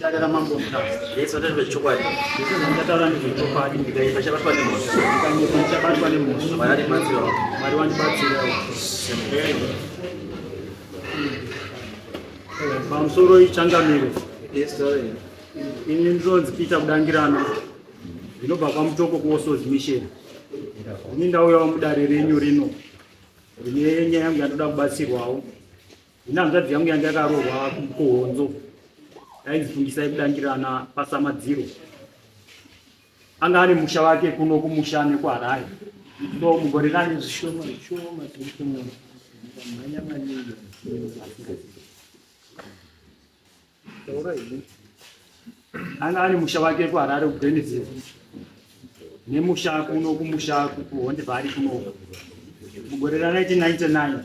Nedare raMambo Mutasa. Zvese ndezvechokwadi. Zvese zvandataura ndezvechokwadi. Ndikaipa chabatwa nemhosva. Ndikanyepa ndichabatwa nemhosva. Mwari andibatsirawo. Mwari wandibatsirawo. Pamusoro ichangamire. Yes, sorry. Ini ndinonzi Peter Kudangirana. Ndinobva kwaMutoko kuOsozi Mission. Ini ndauyawo mudare renyu rino. Ndine nyaya yangu yandoda kubatsirwawo. Ini hanzvadzi yangu yanga yakaroorwa kuHonzo. Yainzi Fungisai Kudangirana paSamadziro. Anga ane musha wake kuno kumusha nekuHarare. So mugore rani zvishoma zvishoma tiri kumhanya maningi. Anga ane musha wake kuHarare kuGlenview nemusha kuno kumusha kuHonde Valley kuno mugore ra 1999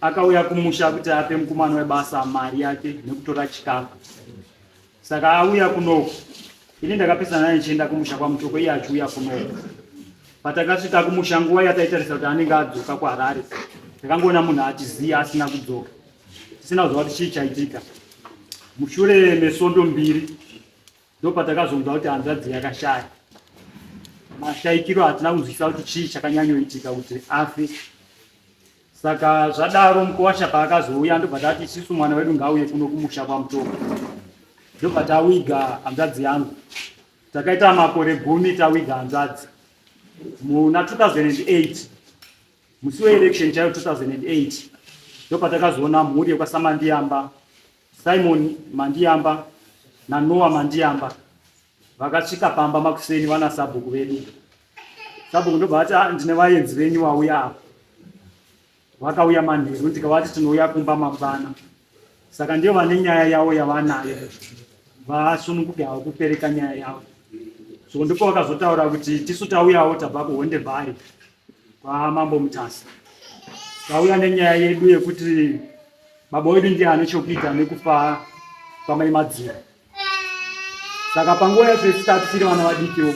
akauya kumusha kuti ape mukomana webasa mari yake nekutora chikafu. Saka auya kunoku ini ndakapesana naye ndichienda kumusha kwaMutoko iye achiuya kunoku. Patakasvika kumusha nguva yataitarisa kuti anenge adzoka kuHarare takangoona munhu achiziya asina kudzoka tisina kuziva kuti chii chaitika. Mushure mesvondo mbiri ndopatakazonzwa kuti hanzvadzi yakashaya. Mashaikiro hatina kunzwisisa kuti chii chakanyanyoitika kuti afe. Saka zvadaro mukuwasha paakazouya ndobva tati isusu mwana wedu ngauye kuno kumusha kwaMutoko. Ndobva tawiga hanzvadzi yangu. Takaita makore gumi tawiga hanzvadzi. Muna 2008 musi weelection chaiyo 2008 ndopatakazoona mhuri yekwaSamandiyamba, Simon Mandiyamba naNoah Mandiyamba vakasvika pamba makuseni vana sabhuku vedu. Sabhuku ndobva vati ah, ndine vaenzi venyu vauya apa. Vakauya manheru ndikavati tinouya kumba mangwana. Saka ndiyo vane nyaya yavo yavanayo, vasununguke havo kupereka nyaya yavo. So ndipo vakazotaura kuti tisu tauyawo tabva kuHonde Valley kwaMambo Mutasa, tauya nenyaya yedu yekuti baba wedu ndiye ane chokuita nekufa kwamai Madziro. Saka panguva yacho isu tatichiri vana vadikiwo,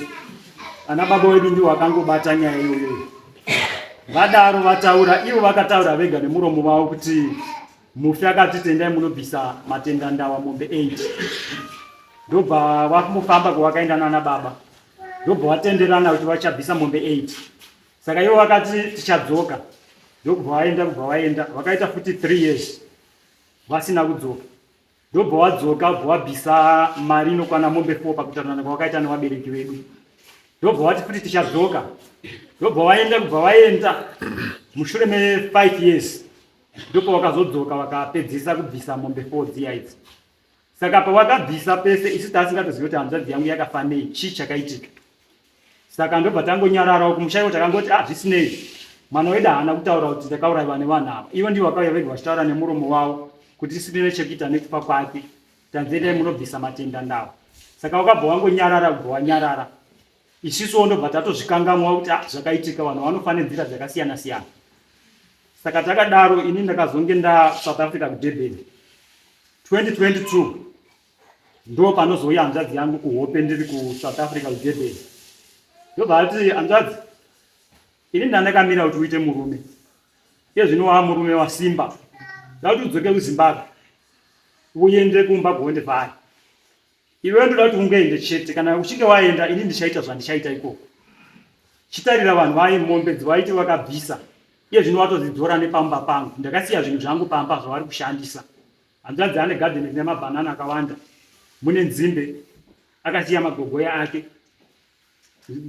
ana baba wedu ndiwo vakangobata nyaya iyoyo. Vadaro vataura, ivo vakataura vega nemuromo vavo kuti mufi akati tendai munobvisa matenda ndawa mombe 8. Ndobva vambofamba kwavakaenda nana baba, ndobva vatenderana kuti vachabvisa mombe 8. Saka ivo vakati tichadzoka, ndokubva vaenda, kubva vaenda vakaita futi 3 years vasina kudzoka. Ndobva wadzoka ubva wabvisa mari inokwana mombe 4 pakutaurirana kwawakaita nevabereki vedu. Ndobva wati futi tichadzoka. Ndobva waenda kubva waenda mushure me 5 years ndipo wakazodzoka vakapedzisa kubvisa mombe 4 dziya idzi. Saka pawakabvisa pese isu tasingatozivi kuti hanzvadzi yangu yakafa nei, chii chakaitika. Saka ndobva tangonyararawo kumusha iko takangoti ah zvisinei mwana wedu haana kutaura kuti ndakaurayiwa nevanhu ava. Ivo ndivo vakauya vega vachitaura nemuromo wavo kuti isu tine chekuita nekufa kwake. Tanzi endai munobvisa matenda ndawo. Saka wakabva wangonyarara kubva wanyarara. Isusuwo ndobva tatozvikangamwa kuti ah zvakaitika vanhu vanofa nenzira dzakasiyana siyana. Saka takadaro ini ndakazonge nda South Africa kuDurban 2022 Ndo panozouya hanzvadzi yangu kuhope ndiri kuSouth Africa kuDurban. Ndobva ati hanzvadzi, ini ndandakamira kuti uite murume. Iye zvino waa murume wasimba. Ndoda kuti udzoke kuZimbabwe. Uende kumba kuHonde Valley. Iwewe ndoda kuti ungoende chete. Kana uchinge waenda ini ndichaita zvandichaita ikoko. Chitarira vanhu vaye mombe dzewaiti wakabvisa. Iye zvino watodzidzora nepamba pangu. Ndakasiya zvinhu zvangu pamba zvavari kushandisa. Hanzvadzi ane garden rine mabanana akawanda mune nzimbe akasiya magogoya ake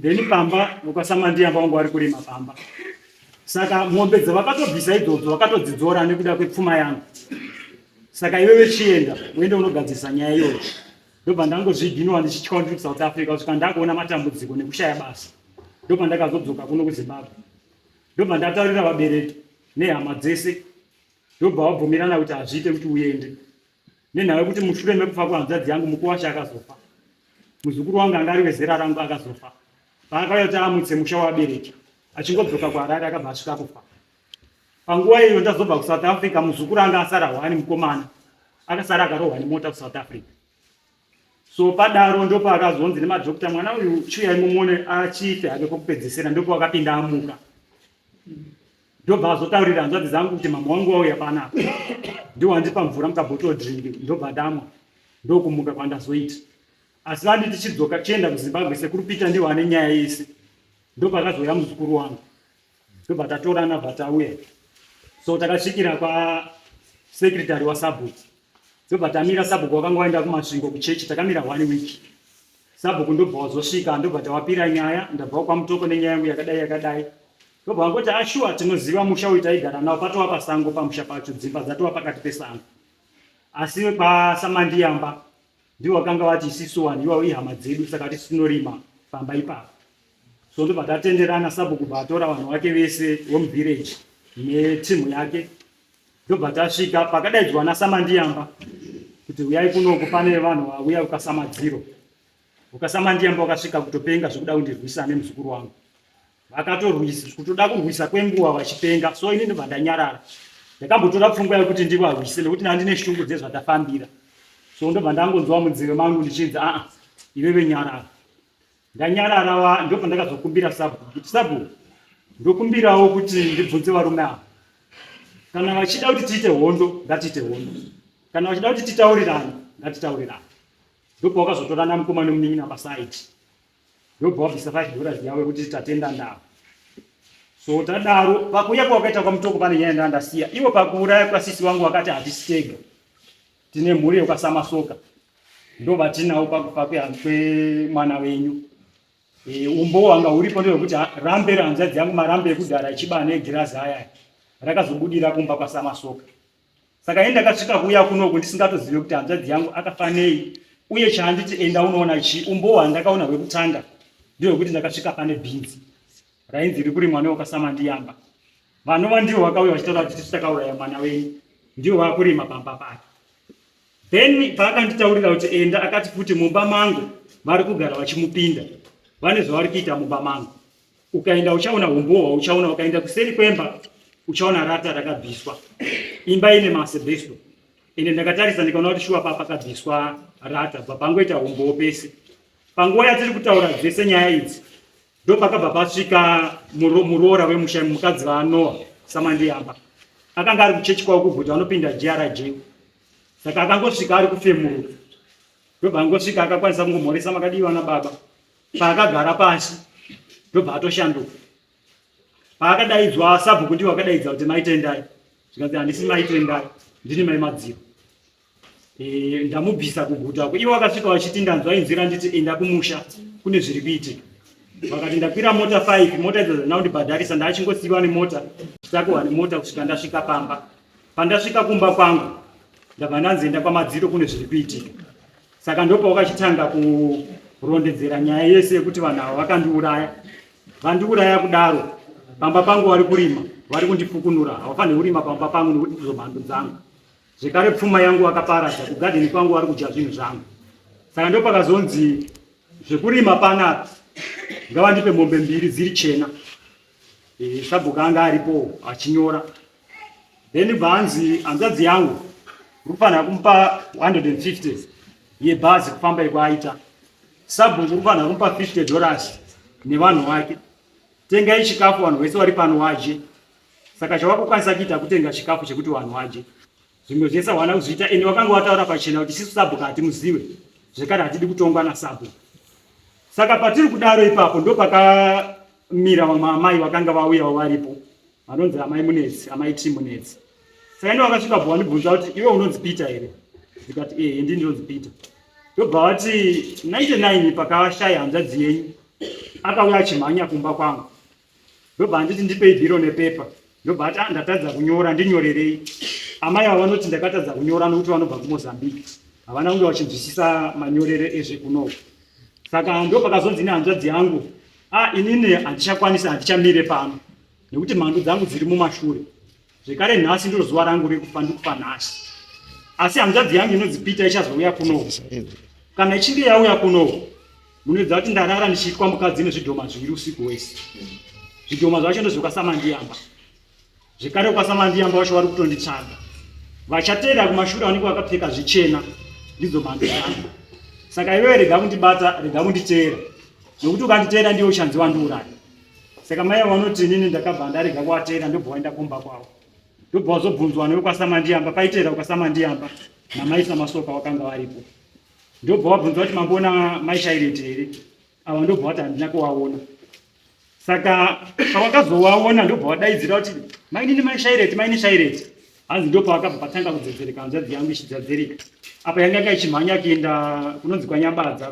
then pamba vokwasamandiyamba vangu vari kurima pamba saka mombe dzavakatobvisa idzodzo vakatodzidzora nekuda kwepfuma yangu saka iwe vechienda uende unogadzirisa nyaya iyoyo ndobva ndangozviginwa ndichitya ndiri kusouth africa kusvika ndakuona matambudziko nekushaya basa ndobva ndakazodzoka kuno kuzimbabwe ndobva ndataurira vabereki nehama dzese ndobva wabvumirana kuti hazviite kuti uende nenhau yekuti mushure mekufa kwehanzvadzi yangu mukuwasha akazofa muzukuru wangu anga ari wezera rangu akazofa paakauya kuti amutse musha wabereki achingobvoka kuharare akabva asvika kufa panguva iyo ndazobva kusouth africa muzukuru anga asara hwani mukomana akasara akarohwa nemota kusouth africa so padaro ndopaakazonzi nemadhokta mwana uyu chiuyai mumuone achife hake kwekupedzesera ndopawakapinda amuka. Ndobva azotaurira hanzvadzi dzangu kuti mama wangu wauya panapa ndiwo andipa mvura mukabottle drink, ndobva ndamwa, ndokumuka kwandazoita. Asi vandi tichidzoka tichienda kuZimbabwe, sekuru Peter ndiwo ane nyaya yese. Ndopakazouya muzukuru wangu, ndobva tatorana, bva tauya. So takasvikira kwasekretary wasabhuku, ndobva tamira. Sabhuku wakanga waenda kuMasvingo kuchechi, takamira one week. Sabhuku ndobva wazosvika, ndobva tawapira nyaya, ndabva kwaMutoko nenyaya yangu yakadai yakadai. Ndobva vangoti, ashuwa tinoziva musha uyu, taigara nawo, patova pasango pamusha pacho, dzimba dzatova pakati pesango. Asi kwaSamandiyamba ndivo vakanga vati isisu vanhu ivavo ihama dzedu, saka tisi tinorima pamba ipapo. So ndobva tatenderana, sabhuku bva atora vanhu vake vese vemuvillage netimu yake, ndobva tasvika pakadaidzwa naSamandiyamba kuti uyai kunoku, pane vanhu vauya ukasamadziro. UkaSamandiyamba wakasvika kutopenga zvekuda kundirwisa nemuzukuru wangu, vakatorwisa kutoda kurwisa kwenguva vachipenga. So ini ndobva ndanyarara, ndakambotora pfungwa yekuti ndivarwise nekuti ndandine shungu dzezvatafambira. So ndobva ndangonzwa munzeve mangu ndichinzi, aa, iwewe nyarara. Ndanyarara wa, ndobva ndakazokumbira sabhuku kuti, sabhuku, ndokumbirawo kuti ndibvunze varume ava, kana vachida kuti tiite hondo ngatiite hondo, kana vachida kuti titaurirane ngatitaurirane. Ndobva wakazotorana mukoma nemunin'ina pasaidi, ndobva wabvisa $5 yavo yekuti tatenda ndava. So tadaro, pakuuya kwawakaita kwaMutoko pane nyaya ndaa ndasiya ivo pakuuraya kwasisi wangu, wakati hatisi tega, tine mhuri yekwaSamasoka ndo vatinawo pakufa kwemwana wenyu. Umbo hwanga huripo ndehwekuti rambe rehanzvadzi yangu, marambe ekudhara echibane egirazi aya, rakazobudira kumba kwaSamasoka. Saka ini ndakasvika kuuya kunoku ndisingatozive kuti hanzvadzi yangu akafa nei uye chaanditi enda unoona chii. Umbo hwandakaona hwekutanga ndehwekuti ndakasvika pane bhinzi rainzi riri kurimwa newakaSamandiyamba, vanova ndivo vakauya vachitaura kuti tisu takauraya mwana wenyu, ndivo vakurima pamba pake. Then paakanditaurira kuti enda, akati futi mumba mangu vari kugara vachimupinda, vane zvavari kuita mumba mangu, ukaenda uchaona umbowo hwauchaona, ukaenda kuseri kwemba uchaona rata rakabviswa, imba ine masebesto. Ende ndakatarisa ndikaona kuti shuwa pa pakabviswa rata, bva pangoita umbowo pese. Panguva yatiri kutaura dzese nyaya idzi, ndopakabva pasvika muroora wemusha, mukadzi vaNoa Samandiyamba. Akanga ari kuchechi kwavo kuGuta, vanopinda GRJ. Saka akangosvika ari kufemuruka, ndobva angosvika akakwanisa kungomhoresa, makadiwa nababa. Paakagara pasi ndobva atoshanduka. Paakadaidzwa sabhuku, ndiwo akadaidza kuti maitendai, zvikanzi handisi maitendai, ndini mai Madziro. Ndamubvisa kuguta uko. Ivo vakasvika vachiti ndanzwa inzwi randiti enda kumusha kune zviri kuitika. Vakati ndakwira mota 5, mota idzo dzandina kundibhadharisa, ndaachingosiyiwa nemota, chitakurwa nemota kusvika ndasvika pamba. Pandasvika kumba kwangu ndabva ndanzi enda kwaMadziro kune zviri kuitika. Saka ndopawakachitanga kurondedzera nyaya yese yekuti vanhu ava vakandiuraya, vandiuraya kudaro, pamba pangu vari kurima, vari kundifukunura, havafaniri kurima pamba pangu nekuti ndizo mhando dzangu. Zvekare pfuma yangu vakaparadza, kugadheni kwangu vari kudya zvinhu zvangu. Saka ndopakazonzi zvekurima panapa ngavandipe mombe mbiri dziri chena. Sabhuku anga aripo achinyora. Then bvanzi hanzvadzi yangu uri kufanira kumupa 150 yebhazi kufamba yekwaita, sabhuku uri kufanira kumupa $50 nevanhu vake, tengai chikafu vanhu vese vari pano vadye. Saka chavakukwanisa kuita kutenga chikafu chekuti vanhu vadye, zvimwe zvese havana kuzviita. Ende vakanga vataura pachena kuti isisu sabhuku hatimuzive, zvekare hatidi kutongwa nasabhuku. Saka patiri kudaro ipapo ndopakamira vamwe amai vakanga vauyawo varipo, vanonzi amai Munetsi, amai T Munetsi. Saka ndo vakasvika bva vandibvunza kuti iwe unonzi Peter here, ndikati ehe, ndini ndinonzi Peter. Ndobva vati 99 pakashaya hanzvadzi yenyu akauya achimhanya kumba kwangu, ndobva anditi ndipei bhiro nepepa, ndobva ati, ah, ndatadza kunyora, ndinyorerei. Amai ava vanoti ndakatadza kunyora nokuti vanobva kuMozambique, havana kunge vachinzwisisa manyorero ezvekunoko. Saka ndo pakazonzi nehanzvadzi yangu, ah, inini handichakwanisa, handichamire pano nekuti mhandu dzangu dziri mumashure, zvekare nhasi ndiro zuva rangu rekufa, ndikufa nhasi. Asi hanzvadzi yangu inonzi Peter ichazouya kunoku, kana ichinge yauya kunoku munoedza kuti ndarara ndichiitwa mukadzi nezvidhoma zviviri usiku hwese. Zvidhoma zvacho ndozvekwaSamandiyamba, zvekare kwaSamandiyamba vacho vari kutonditsvaga, vachateera kumashure vanenge vakapfeka zvichena, ndidzo mhando dzangu. Saka iwewe rega kundibata, rega kunditeera, nokuti ukanditeera ndiwe uchanzi wandiuraya. Saka mai avo vanoti inini ndakabva ndarega kuvateera ndobva waenda kumba kwavo. Ndobva wazobvunzwa nevekwaSamandiyamba paiteera kwaSamandiyamba namai Samasoka wakanga varipo. Ndobva wabvunzwa kuti mamboona mai Shaireti here? Ava ndobva vati handina kuvaona. Saka pavakazovaona ndobva vadaidzira kuti mainini mai Shaireti, maini Shaireti. Hanzi ndopavakabva patanga kudzedzereka hanzvadzi yangu ichidzadzereka. Apa yanga yanga ichimhanya kuenda kunonzi kwaNyambadza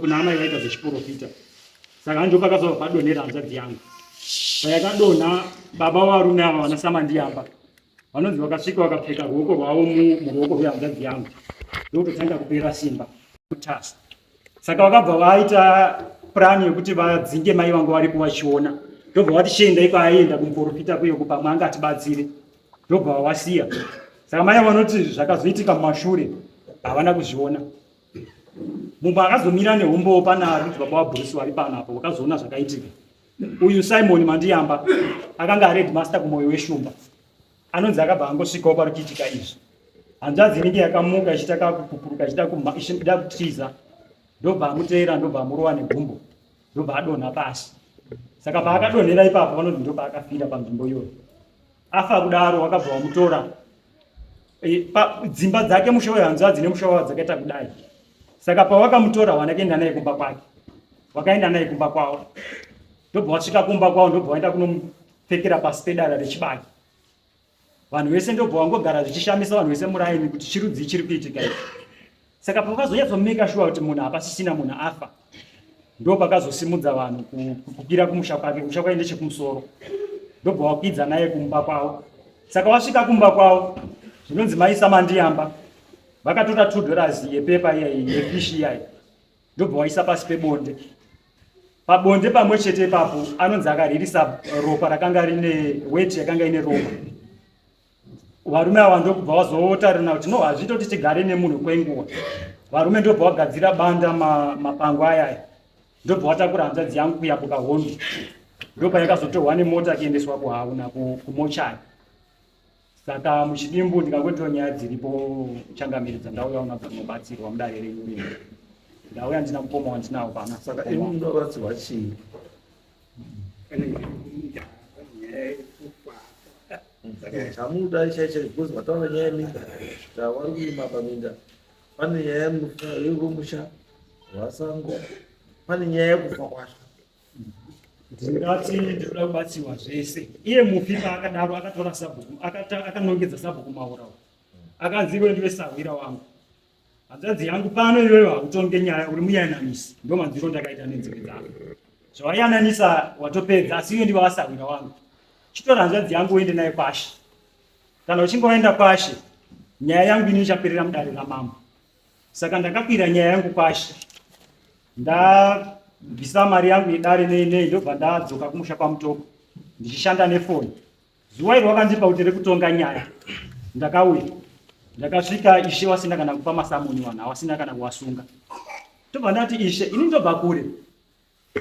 kuna amai vaita zvechiporofita. Saka hanzi ndopakazobva padonhera hanzvadzi yangu. Payakadonha baba varume ava vana Samandiyamba vanonzi vakasvika vakapfeka ruoko rwavo muruoko rwehanzvadzi yangu ndokutotanga kupera simba kutasa. Saka vakabva vaita purani yekuti vadzinge mai vangu varipo vachiona, ndobva vati chiendai kwaaienda kumuporofita kuye pamwe angatibatsire, ndobva vavasiya. Saka mai vanoti zvakazoitika mumashure havana kuzviona. Mumwe akazomira nehumbowo pana ari kunzi baba vaBruce vari pano apo vakazoona zvakaitika. Uyu Simon Mandiyamba akanga ari headmaster kuMoyo weShumba, anonzi akabva angosvikawo pari kuitika izvi. Hanzvadzi inenge yakamuka ichiita kakupupuruka ichida kutiza, ndobva amuteera ndobva amurova negumbo ndobva adonha pasi. Saka paakadonhera ipapo vanonzi ndopaakafira panzvimbo iyoyo. Afa kudaro wakabva wamutora dzimba dzake musha wehanzvadzi nemusha wavo dzakaita kudai. Saka pawakamutora wana kuenda naye kumba kwake, wakaenda naye kumba kwavo, ndobva wasvika kumba kwavo ndobva waenda kunomupfekera pasi pedara rechibage. Vanhu vese ndobva wangogara zvichishamisa vanhu vese muraini kuti chirudzii chiri kuitika ichi. Saka pavakazonyatsomeka shuwa kuti munhu hapasisina munhu afa, ndo pakazosimudza vanhu kukwira kumusha kwake. Kumusha kwake ndechekumusoro, ndobva wakwidza naye kumba kwavo. Saka wasvika kumba kwavo, zvinonzi mai Samandiyamba vakatora $2 yepepa iya yefishi iya, ndobva waisa pasi pebonde. Pabonde pamwe chete ipapo anonzi akaririsa ropa rakanga rine weti yakanga ine ropa. Varume ava ndokubva vazotarirana kuti no, hazviite kuti tigare nemunhu kwenguva. Varume ndobva vagadzira banda mapango aya aya, ndobva vatakura hanzvadzi yangu kuyambuka hondo. Ndopayakazotorwa nemota kuendeswa kuhauna kumochari. Saka muchidimbu ndingangotiwo nyaya dziripo changamire dzandauya unadzo kunobatsirwa mudare renyu rino. Ndauya ndina mukoma wandinawo pana. Saka imi munobatsirwa chii? Chamunoda chaicho because mataura nyaya yeminda, tavari kurima paminda, pane nyaya yemusha wasango, pane nyaya yekufa kwacho. Ndingati ndinoda kubatsirwa zvese. Iye mufi paakadaro akatora sabhuku, akanongedza sabhuku Maura. Akanzi iwe ndiwe sahwira wangu. Hanzvadzi yangu pano iwewe hautonge nyaya, uri muyananisi. Ndo manzwiro ndakaita nenzeve dzangu. Zvawayananisa watopedza, asi iwe ndiwe wasahwira wangu. Chitora hanzvadzi yangu uende naye kwashe. Kana uchinge waenda kwashe, nyaya yangu ini ichaperera mudare ramambo. Saka ndakakwira nyaya yangu kwashe. Ndabvisa mari yangu yedare nei nei, ndobva ndadzoka kumusha kwaMutoko ndichishanda nefoni. Zuva iri wakandipa kuti rekutonga nyaya, ndakauya ndakasvika ishe wasina kana kupa masamoni vanhu awasina kana kuwasunga. Tobva ndati ishe, ini ndobva kure,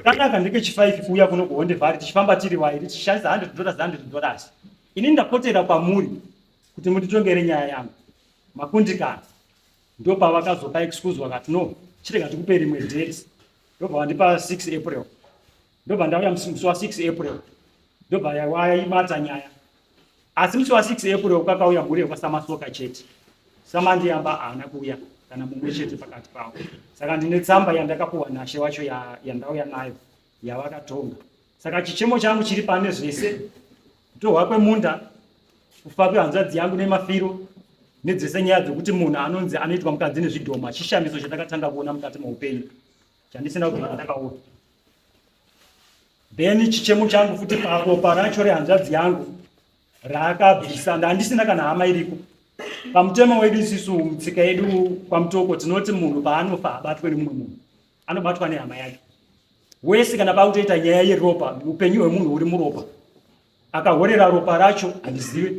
kanaka ndeke chi5 kuuya kuno kuHonde Valley tichifamba tiri vairi tichishandisa $100 $100. Ini ndapotera kwamuri kuti munditongere nyaya yangu, makundikana. Ndopavakazopa excuse vakati no, chirega tikupe rimwe date. Ndobva vandipa 6 April. Ndobva ndauya musi wa 6 April. Ndobva waibata nyaya. Asi musi wa 6 April kwakauya mhuri yekwaSamasoka chete. Samandiyamba haana kuuya kana mumwe chete pakati pavo. Saka ndine tsamba yandakapuwa nashe wacho yandauya nayo yavakatonga. Saka chichemo changu chiri pane zvese, kutorwa kwemunda, kufa kwehanzvadzi yangu nemafiro, nedzese nyaya dzekuti munhu anonzi anoitwa mukadzi nezvidhoma, chishamiso chandakatanga kuona mukati meupenyu chandisina kubvira ndakaona. Then chichemo changu futi paropa racho rehanzvadzi yangu raakabvisa, ndandisina kana hama iriko. Pamutemo wedu isisu mutsika yedu kwaMutoko tinoti munhu paanofa habatwe nemumwe munhu, anobatwa nehama yake. Wese kana pakutoita nyaya yeropa, upenyu hwemunhu huri muropa. Akahorera ropa racho handizive,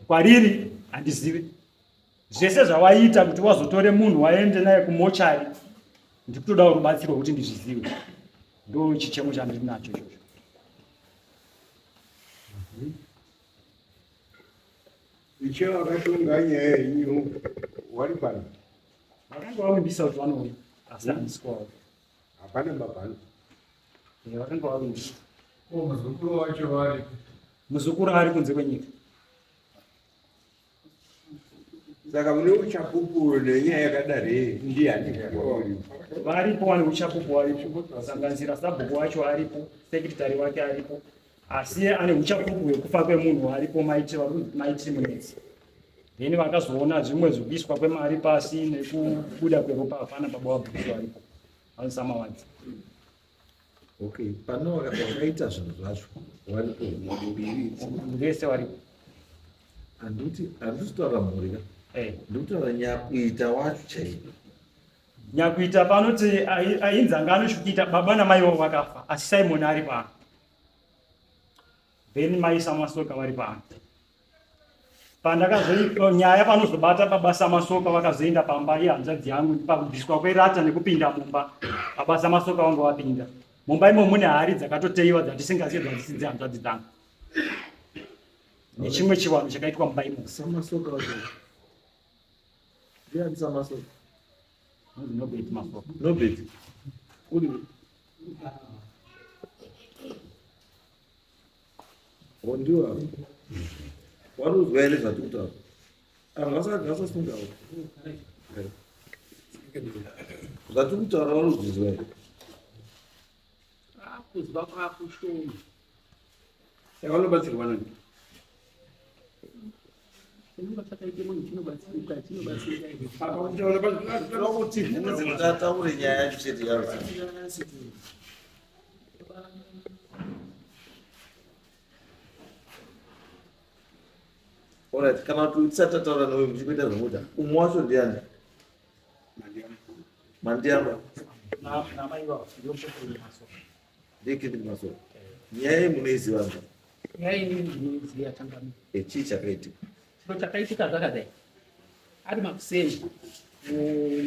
kwariri handizive. Zvese zvawaita kuti wazotore munhu waende naye kumochari, ndikutodawo rubatsiro rwekuti ndizvizive. Ndo chichemo chandiri nacho ichocho. Ishe vakatonga nyaya yenyu wari pano. Vakanga vavimbisa kuti vanouya asi handisi kuvaona. Hapana mabhano. Vakanga vavimbisa. Ko muzukuru wacho varipi? Muzukuru ari kunze kwenyika. Saka mune uchapupu nenyaya yakadari ndiani? Varipo vane uchapupu varipo, kusanganisira sabhuku wacho aripo, sekretary wake aripo, asi ane uchapupu hwekufa kwemunhu aripo maiti maiti Munetsi. Then vakazoona zvimwe zvekuiswa kwemari pasi nekubuda kweropa hapana baba vabhuku varipo vanosamawadzi. Okay, pane wakaita zvinhu zvacho waripo vese varipo. Handiti handisi kutaura mhuri ka. Eh. Ndikutaura nyakuita wacho chaipo. Nyakuita panoti ainzi anga anoshukita baba namai vavo vakafa asi Simon ari pano. Then mai Samasoka vari pano. Pandakazoita nyaya panozobata baba Samasoka vakazoenda pamba yehanzvadzi yangu pakubviswa kwerata nekupinda mumba. Baba Samasoka vanga vapinda. Mumba imo mune hari dzakatoteiwa dzatisingazive dzadzisi dzehanzvadzi dzangu. Nechimwe chivanhu chakaitwa mumba imo. Samasoka wacho. Ndiani Samasoka? Nobert Masoka. Nobert. Uri Ndiwo wari kuzwa here zvatiri kutaura? Vanhu vasasungawo. Zvatiri kutaura wari kuzvizwa here? Kuzwa kwakushoma. Saka vanobatsirwa nani? Chinonga chakaite munhu chinobatsirika chinobatsirika here? Apa kutaura Tinoda kuti bvunze kuti ataure nyaya yacho chete yaro. Alright, kana kuti tisati tataura newe muchikuita zvomuda. Umwe wacho ndiani? Mandiyamba. Namai vavo ndiyo Kevin Masoka. Ndiye Kevin Masoka. Nyaya iyi munoiziva nda? Nyaya iyi ndinoiziva changamire. Chii chakaitika? Chiro chakaitika zvakadai. Ari makuseni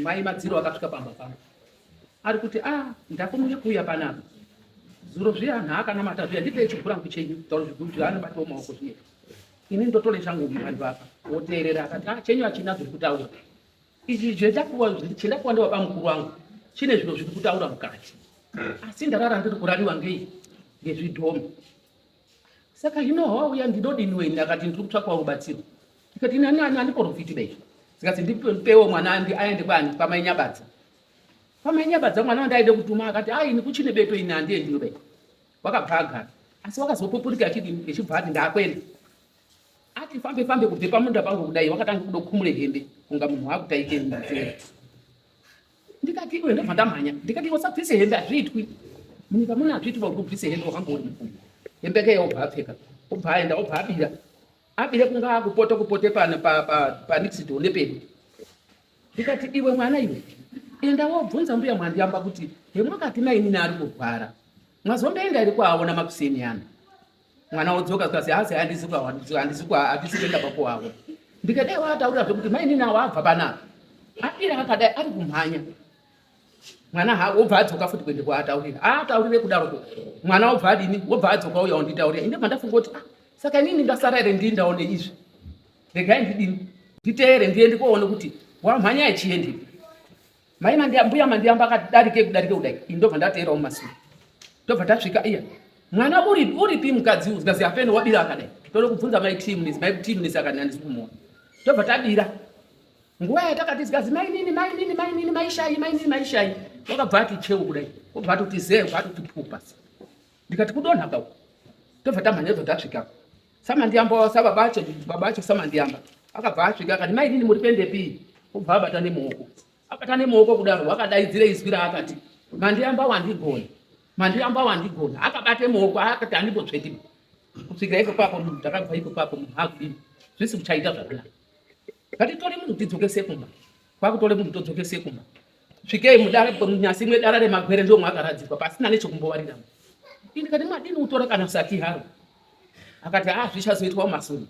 mai Madziro akasvika pamba pangu. Ari kuti ah ndakumire kuuya panapa. Zuro zviya anhu akanamata zviya ndipei chigurangu chenyu taura zviguru zvaanobatawo maoko zviya. Ini ndotore changu vanhu apa woteerera akati ah chenyu hachina zviri kutaura. Ichi chendapuwa chendapuwa ndibaba mukuru wangu chine zviro zviri kutaura mukati. Asi ndarara ndiri kurariwa ngei ngezvidhoma. Saka hino hwauya ndinodini weni akati ndiri kutsvakawo rubatsiro. Ndikati ini ani ani andiporofiti dai. Zikati ndipewo mwana andi aende kwani kwamai Nyabadza. Kwamai Nyabadza mwana wandaide kutuma akati ai ini kuchine beto ini handiendiyo dai. Wakabva agara. Asi wakazopupurika achidini echibva ati ndakwenda. Ati fambe fambe kubve pamunda pangu kudai wakatanga kudokumure hembe kunga munhu wakutaike nzira. Ndikati iwe ndobva ndamhanya ndikati iwe usabvise hembe hazviitwi munyika muno hazviitwi kuti ubvise hembe wakanga uri mukuru hembe ke obva apfeka obva aenda obva abira abira kunga akupota kupote panixito nepedu ndikati iwe mwana iwe enda wobvunza mbuya mwandiyamba kuti hemwakati mainini ari kurwara mwazomboenda iri kwaona makuseni ano mwana wodzoka zikazi hazi handisi handisi kuenda pako wavo ndikadai waataurira zvekuti mainini awo abva panapa abira akadai ari kumhanya mwana ha wobva adzoka futi kuende kwaataurira aataurire kudaroko mwana wobva adini wobva adzoka uya wonditaurira inde mandafunga kuti ah, saka inini ndasara here ndii ndaone izvi regai ndidini nditeere ndiende koone kuti wamhanya achiendepi Mai mandiya mbuya mandiyamba akati darike kudarike kudai ini ndobva ndateerawo mumasure ndobva tasvika iya mwana uri uripi mukadzi uyu zikazi apeno wabira akadai tode kubvunza mai timnisi mai timnisi akati handisi kumuona ndobva tabira nguva yatakati zikazi mai nini mai nini mai nini mai shayi mai nini mai shayi wakabva ati cheu kudai wobva atoti zee wobva atoti puu pasi ndikati kudonha ka uku tobva tamhanya tobva tasvika samandiyamba sababa acho baba acho samandiyamba akabva asvika akati mai nini muri kuendepi obva abata nemuoko abata nemuoko kudaro wakadaidzira izwi raakati mandiyamba wandigona mandiyamba wandigona akabate muoko akati andimbotsveti kusvikira iko papo munhu ndakabva iko papo munhu akudini zvisi kuchaita zvakanaka ngatitore munhu tidzokese kumba kwakutore munhu todzokese kumba svikei mudare munyasi mwedara remagwere ndiwo mwakaradzikwa pasina nechekumbowarira ini ndikati madini kutora kana saki haro akati ah zvichazoitwa mumasuri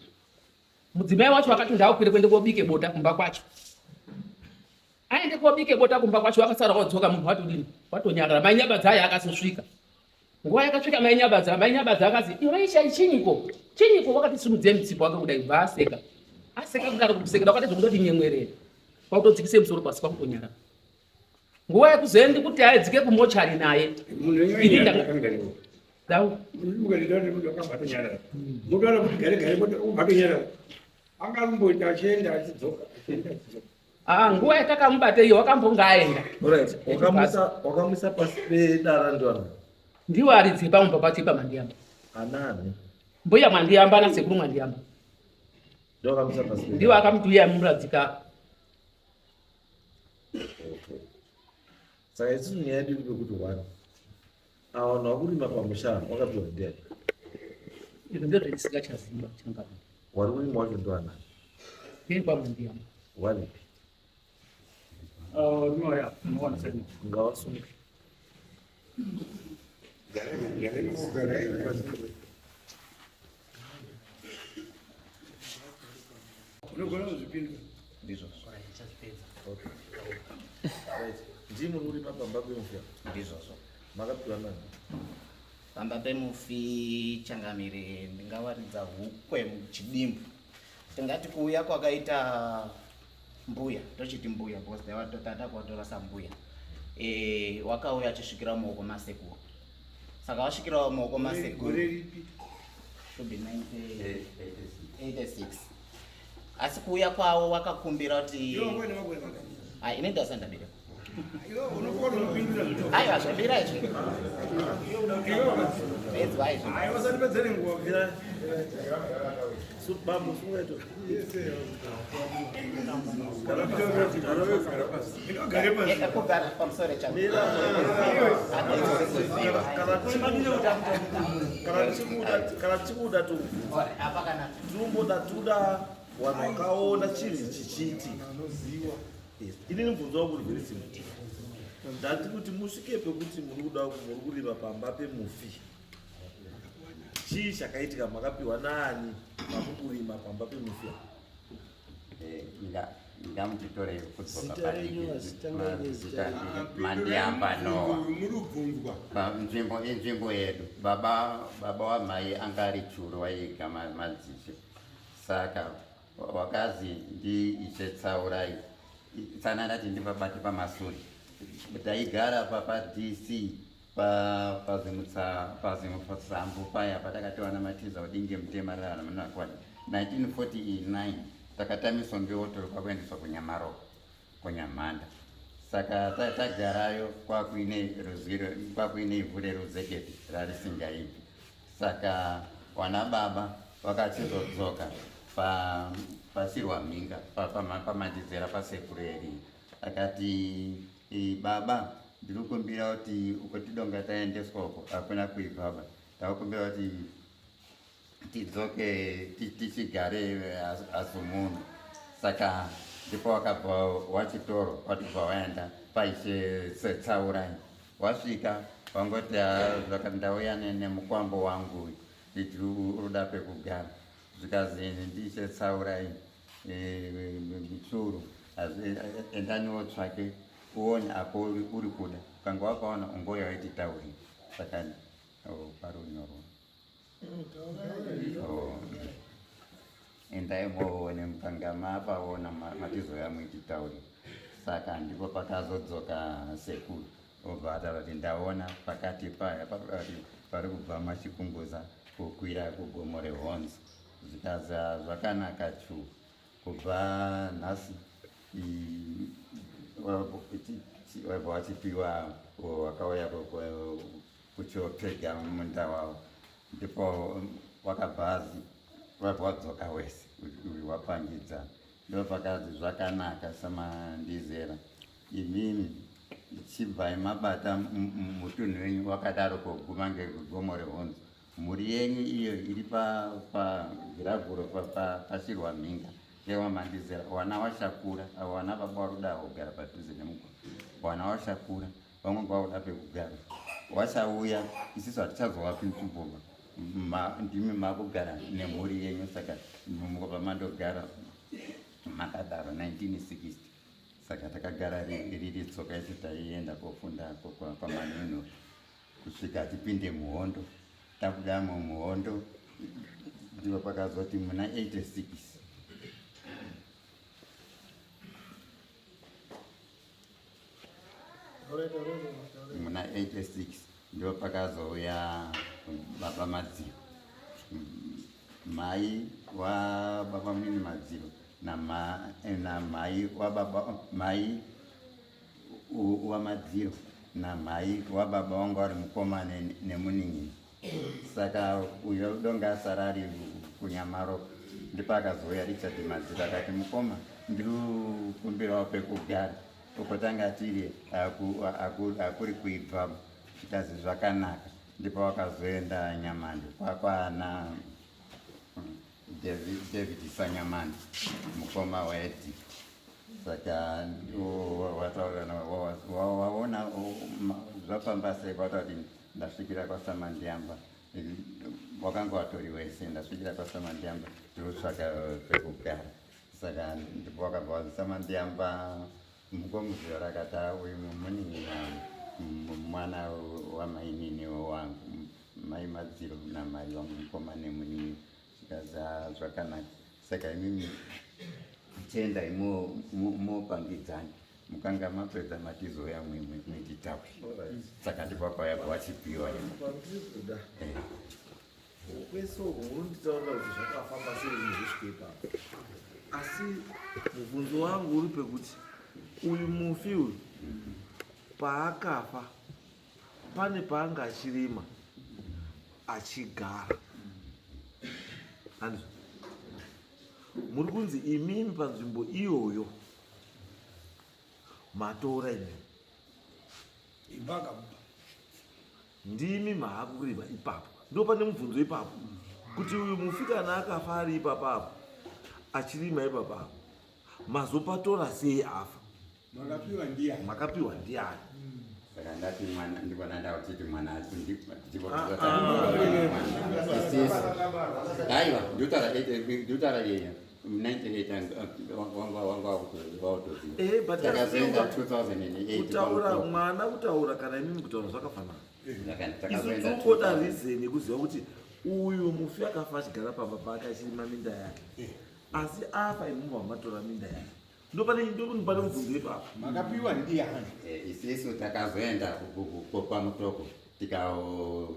mudzimai wacho akati ndaukwire kuende kobike bota kumba kwacho aende kobike bota kumba kwacho akasara odzoka munhu watodini watonyarara mai nyabadza aye akazosvika nguva yakasvika mai nyabadza mai nyabadza akazi iwe ishai chinyiko chinyiko wakati simudzei mutsipo wake kudai bva aseka aseka kudaro kusekera wakati zvekundoti nyemwerere kwakutodzikise musoro pasi kwakutonyarara nguva yekuzoendi kuti aidzike kumochari naye Dau. Mukatonyarara. Motaura kuti gare gare ubatonyarara. Anga kumboita achienda achidzoka achienda achidzoka. Ah, nguva yatakamubata iyo wakambonga aenda. Alright, wakamisa wakamisa pasi pedara ndiwana. Ndiwo aridzi pamwe pacho ipa Mandiyamba. Anani? Mbuya Mwandiyamba nasekuru Mwandiyamba. Ndiwo wakamisa pasi. Ndiwo akamuti uya muradzika. Okay. Saka isusu nyaya yedu iri pekuti one. Awa vanhu vakurima pamusha wakapiwa ndiani? Izvo ndizvo zvendisingachaziva changamire. Wari kurima wacho ndiwanani? Ndiri kwaMwandiyamba. Waripi? No, yeah, no one second. Ngavasunge. Unogona kuzvipindura. Ndizvozvo. Okay. Right. Ndimi muri kurima pamba pemufi apa? Ndizvozvo. Makapiwa nani? Pamba pemufi changamire ndingawaridza hukwe muchidimbu. Tingati kuuya kwakaita mbuya, tochiti mbuya because tata kwatora sambuya. E, wakauya achisvikira mumaoko masekuru. Saka wasvikira mumaoko masekuru. Gore ripi? Should be 1986. Asi kuuya kwavo wakakumbira kuti Iwe wanga uine makore mangani? Ai, ini ndasati ndaberekwa. Iwe unokona kupindura zvino. Aiwa, zvabira izvi. Pedzwa izvi. Ai, usatipedzere nguva. Mira. Bambo sunga ito. Gare pasi. Kugara pamusoro changu. Mira. Kana tichikuda kana tichikuda to Apa kana tinomboda toda vanhu vakaona chinhu chichiitika. Yes. Inini mubvunzo wangu uri very simple. Ndati kuti musvike pekuti muri kuda muri kurima pamba pemufi. Chii chakaitika makapiwa nani pamukurima pamba pemufi apa? Ngamutitore kudzoka Zita renyu, padiki. zita renyu, zita renyu. Mandiyamba Noa. Murubvunzwa. Nzvimbo inzvimbo yedu. Baba baba wamai anga ari churu waiga madzishe. Saka wakazi ndi Ishe Tsaurai. Tsana ndati ndipabate pamasuri. Taigara pa DC pa pazimutsa pazimutsambo paya patakatiwana matiza udinge mutema rara munakwani 1949 takatamiswa mbioto kwakuendeswa kuNyamaroko kuNyamhanda. Saka tagarayo kwakuine ruzwiro kwakuine ivhu reruzekete rarisingaibvi. Saka wana baba vakachizodzoka pasirwa mhinga pamandizera pasekuru eri akati baba ndiri kukumbira kuti uko tidonga taendeswa uko hakuna kuibva takukumbira kuti tidzoke tichigare azumunhu. Saka ndipo wakabva wachitoro watobva waenda paishe Tsaurai. Wasvika wangoti ndauya nemukwambo wangu nditi uruda pekugara. Zvikazi ndishe Tsaurai mutsuru endaniwo tsvake uone apo uri kuda ukanga wakaona ungoya waititauri. Saka parunyorwa endai moone mukanga mapaona matizoya muititauri. Saka ndipo pakazodzoka sekuru obva ataura kuti ndaona pakati paya pari kubva machikunguza kukwira kugomo rehonzo. Zvikazi zvakanaka chu kubva nhasi wabva wachipiwa wakauya kuchopega munda wavo. Ndipo wakabva wabva wadzoka wese wapangidza. Ndipo pakazi zvakanaka samandizera imimi chibvai mabata mutunhu wenyu wakadaro koguma ngegomo rehonzo. Mhuri yenyu iyo iri pagiravhuro pasirwa mhinga ngewamandizera. Wana washakura wana baba waruda kugara padhuze nemugwagwa. Wana washakura vamwe vakuda pekugara. Wachauya isusu hatichazovapi nzvimbo ndimi makugara nemhuri yenyu. Saka mukobva mandogara makadaro 1960. Saka takagara riri tsoka isu taienda kofunda kwamanunuro kusvika tipinde muhondo. Tabudamo muhondo ndipo pakazoti muna 86 muna 86 ndipo pakazouya Baba Madziro, mai wababa munini Madziro namai wababa, mai waMadziro namai wababa wangu ari mukoma nemunin'ina. Saka uyo donga asara ari kuNyamaro, ndipo akazouya Richard Madziro akati, "Mukoma, ndiri kukumbirawo pekugara uko tanga tiri hakuri kuibva." Zvikazi zvakanaka. Ndipo wakazoenda Nyamando kwakwana David Sanyamando, mukoma waEdith. Saka wataura, waona zvafamba sei, kwatati ndasvikira kwaSamandiyamba, wakanga watori wese, ndasvikira kwaSamandiyamba, ndiri kutsvaka pekugara. Saka ndipo wakabva waSamandiyamba mukomuziva rakati, "Uyu munin'ina, mwana wamainini wangu, mai Madziro namai wangu, mukoma nemunin'ina." Zvikazi zvakanaka, saka imimi chiendai mopangidzana, mukanga mapedza matizoya mwititaure. Saka ndipo payabva wachipiwa. Kwandiri kuda kwese uku, murunditaurira kuti zvakafamba sei zvinhu zvisvike ipapo, asi mubvunzo wangu uri pekuti uyu mufi uyu paakafa pane paanga achirima achigara, handizvo? Muri kunzi imimi panzvimbo iyoyo matora imimi. Imba akamupa. Ndimi maakurima ipapo. Ndo pane mubvunzo ipapo, kuti uyu mufi kana akafa ari ipapapo achirima ipapapo, mazopatora sei afa? Makapiwa ndiani? Makapiwa ndiani? Saka ndati mwana, ndikona ndautiti mwana. Ah, Isisu, aiwa, ndikutaura yeye 98 wanga wautoziva. But Takazoenda 2008. Kutaura mwana kutaura kana imimi kutaura zvakafanana. Isu Takazoenda tirikuda reason yekuziva kuti uyu mufi akafa achigara pamba pake achirima minda yake, asi afa imimi wamatora minda yake. Ndo pane mubvunzo ipapo. Makapiwa ndiani? Isisu takazoenda kwaMutoko, tikataura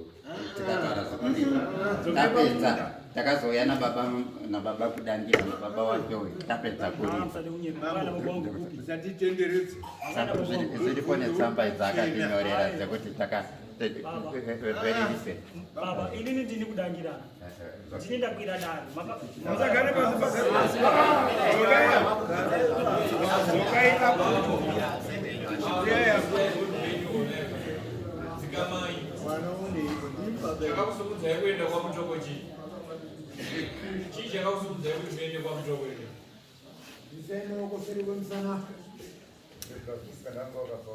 zvekurima, tapedza takazouya nababa kudangira nababa wake uyu, tapedza kurima. Musatitenderedze. Zviripo netsamba dzaakatinyorera dzekuti taka very recent. Baba, inini ndini kudangirana, ndini ndakwira dare. Musagare pasi. Dzokai apo. Dzikamai. Chakakusimudzai kuenda kwaMutoko chii? Chii chakakusimudzai kuti muende kwaMutoko ine?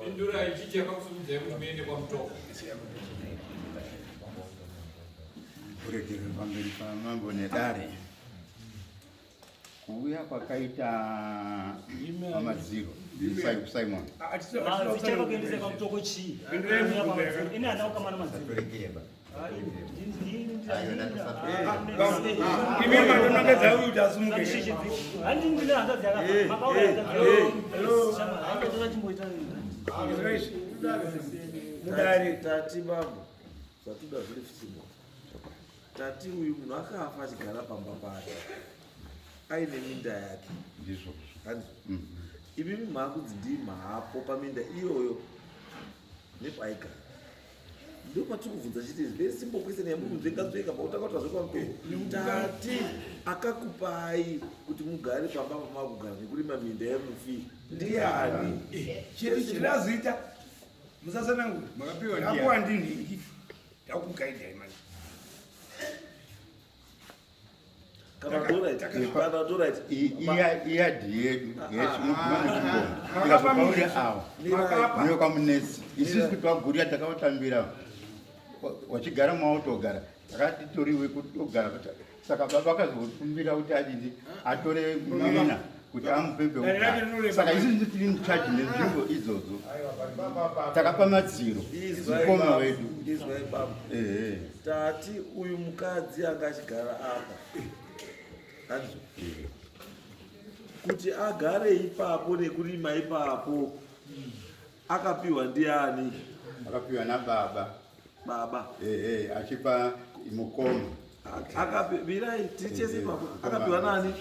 Pindurai, chii chakakusimudzai kuti muende kwaMutoko? Kuregerera pamberi pamambo nedare, kuuya kwakaita paMadziro Simon. Chichakakuendesa kwaMutoko chii? Pindurai mubvunzo yaka- Ini handina kukamana Madziro. Saturekeba. Imi matonongedza uyu kuti asumuke. Handi ndine hanzadzi yakafa, makauraya hanzadzi. Izwa izvi. Mudare. Tati bambo, zvatoda zviri simple. Tati uyu munhu akafa achigara pamba pake aine minda yake. Ndizvozvo. Handizvo? Imimi maakunzi ndii maapo paminda iyoyo nepaaigara. Ndo patiri kubvunza chiti very simple question yamuri kunzvenga nzvenga pautanga kuti zvekwaMutoko. Tati akakupai kuti mugare pamba pamakugara nekurima minda yemufi ndiani? Chiri chirazoita musasanangura. Makapiwa ndiani? Takuwa ndinhingi, takugaidai manje. Kana torit, kana torit. Iyadhi yedu Makapa tikazopauya awa Makapa. niyo kwamunetsi. Isusu kuti wagurira takavatambira wachigara mautogara, takati toriwe kutogara. Saka baba akazokumbira kuti adini, atore mwina kuti amupe pekugara. Saka isusu tiri muchaji nenzvimbo idzodzo, takapa Madziro, mukoma wedu. Izwai baba. Ehe. Tati uyu mukadzi anga achigara apa, handizvo? Kuti agare ipapo nekurima ipapo akapiwa ndiani? Akapiwa nababa. Baba. Ehe, achipa mukoma. Akapirai tiri chese ipapo. Akapiwa nani?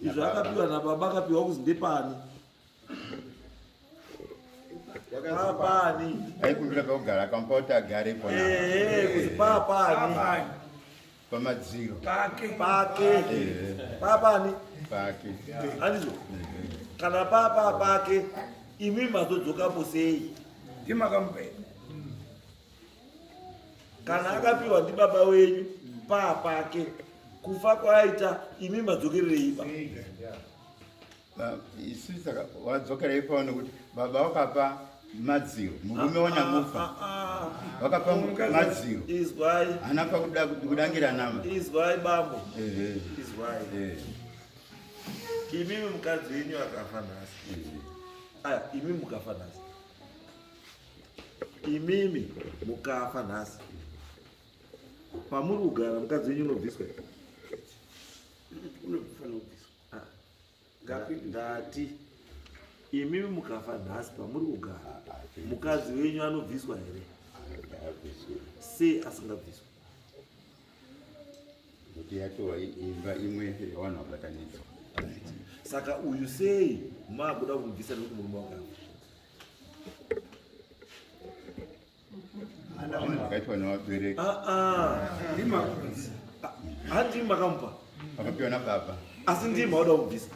Izvo akapiwa nababa, akapiwa kuzi ndepani? Papani? Aikumbira pekugara, akamupa kuti agare pona. Ehe, kuzi papani? Pamadziro. Pake. Pake. Ehe. Papani? Pake. Handizvo? Kana papa pake, imi mazodzokapo sei? Ndimakamupa. Kana akapiwa ndibaba wenyu paa pake, kufa kwaaita, imi madzokererei pa? Isu saka wadzokera ipapo nekuti baba wakapa madziro, murume wanyamufa wakapa madziro. Izwai. Hana pakuda kudangira nama. Izwai, bambo. Ehe. Izwai. Ehe. Imimi mukadzi wenyu akafa nhasi, aya, imi mukafa nhasi, imimi mukafa nhasi, pamuri kugara mukadzi wenyu unobviswa? Unofanira kubviswa. Ndati imimi mukafa nhasi, pamuri kugara mukadzi wenyu anobviswa here? Sei asingabviswa? Kuti yatova imba imwe yevanhu vabatanidzwa. Saka uyu sei maakuda kumubvisa nekuti murume wakafa? Zvakaitwa nevabereki. Ndimakubvisa. Handii makamupa? Vakapiwa nababa. Asi ndii mauda kumubvisa?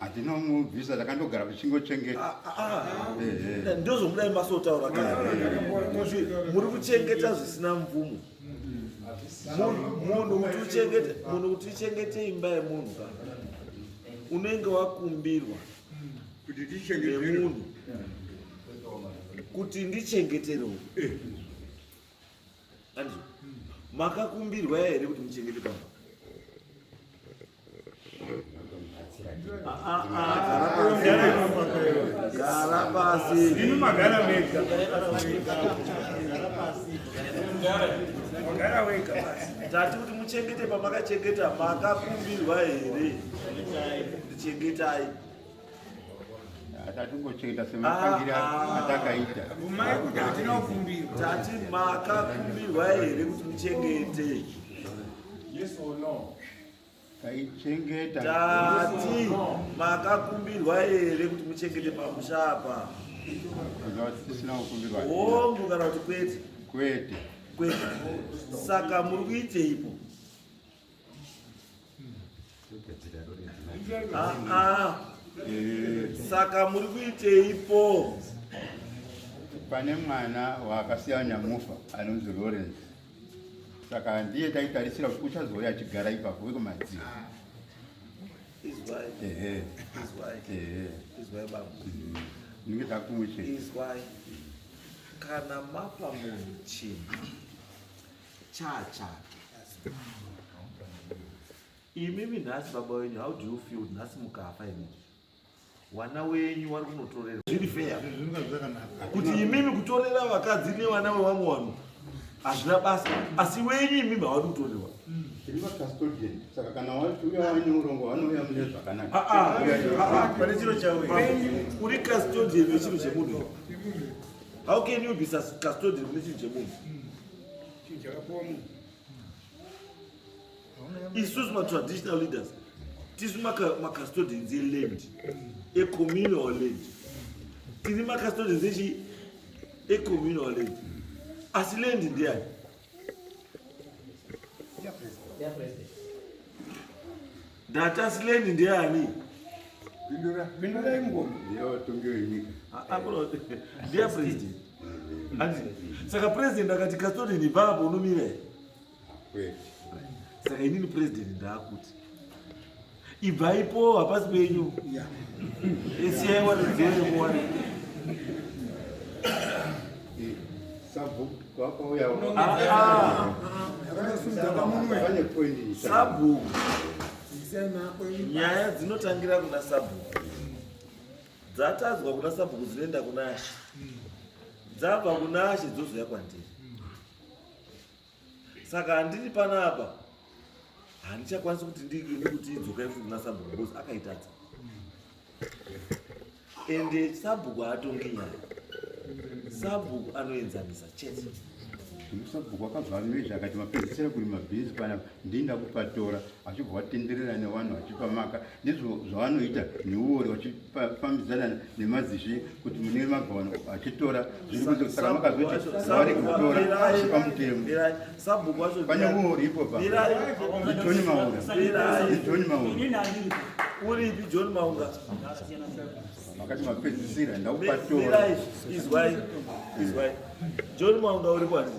Hatinomubvisa, takandogara tichingochengeta. Ehe. Ndozvomudai masotaura kare kuti muri kuchengeta zvisina mvumo. Munhu kuti uchengete imba yemunhu ka, unenge wakumbirwa kuti tichengetere nemunhu kuti ndichengeterewo. Andizvo? Makakumbirwa here kuti muchengete pamba? Ah, ah, ah, gara pasi. Imi magara mega. Magara wega basi. Tati kuti muchengete pamakachengeta, makakumbirwa here ndichengetai? Tatingochengeta semapangiro atakaita. Bvumai kuti hatina kukumbirwa. Tati makakumbirwa here kuti muchengete? Yes or no? Taichengeta. Tati makakumbirwa here kuti muchengete pamusha apa? Tisina kukumbirwa. Hongu kana kuti kwete? Kwete. Kwete. Saka muri kuiteipo? Ah, ah. Saka muri kuiteipo? Pane mwana waakasiya nyamufa anonzi Lawrence, saka ndiye taitarisira kuti uchazouya achigara ipapo wekumadziro. Izwai. Ehe. Izwai. Ehe. Izwai, baba. Ndinge takumucheta. Izwai, kana mapa munhu chinhu chachake, imimi nhasi baba wenyu, how do you feel nhasi mukafa imimi, wana wenyu wari kunotorera? Zviri fair kuti imimi kutorera vakadzi nevana vevamwe vanhu hazvina basa, asi wenyu imimi havadi kutorerwa? Tiri macustodian, saka kana wachiuya waine urongwa, vanouya mune zvakanaka. Ah, ah, pane chiro chawe uri custodian wechinhu chemunhu. How can you be custodian kune chinhu chemunhu? Chinhu chakapuwa munhu. Isusu matraditional leaders tisu macustodians eland, ecommunal land. Tiri macustodians echi ecommunal land, asi land ndiani? Ndati asi land ndiani? Pindurai mungoma. Ndiyo tungi wenyika. Ndiya president. Andi saka president akati custodian ipapo, unomira here? Kwete. Saka inini president ndaakuti ibvaipo, hapasi penyu, esiyai waridzere muwari. Sabhuku wakauya. Akasumudza. Pane point. Sabhuku, nyaya dzinotangira kuna sabhuku, dzatadzwa kuna sabhuku dzinoenda kuna ashe, dzabva kuna ashe dzozouya kwandiri. Saka handiri panapa, handichakwanisi kuti ndikuti idzokai futi kuna sabhuku because akaitadza, ende sabhuku haatongi nyaya. Sabhuku anoenzanisa chete. Sabhuku akabva amezha akati mapedzisira kurima bhinzi panapa ndini ndakupatora achibva watenderera nevanhu vachipa maka ndizvo zvavanoita neuori vachifambidzana nemadzishe kuti mune mabva achitora zviri kunze saka makazoti varege kutora asi pamutemo Sabhuku wacho pane uori ipo pa ndiJohn Maura ndiJohn Maura Uripi John Maunga? Makati mapedzisira ndakupatora. Mirai, izwai, izwai. John Maunga uri kwati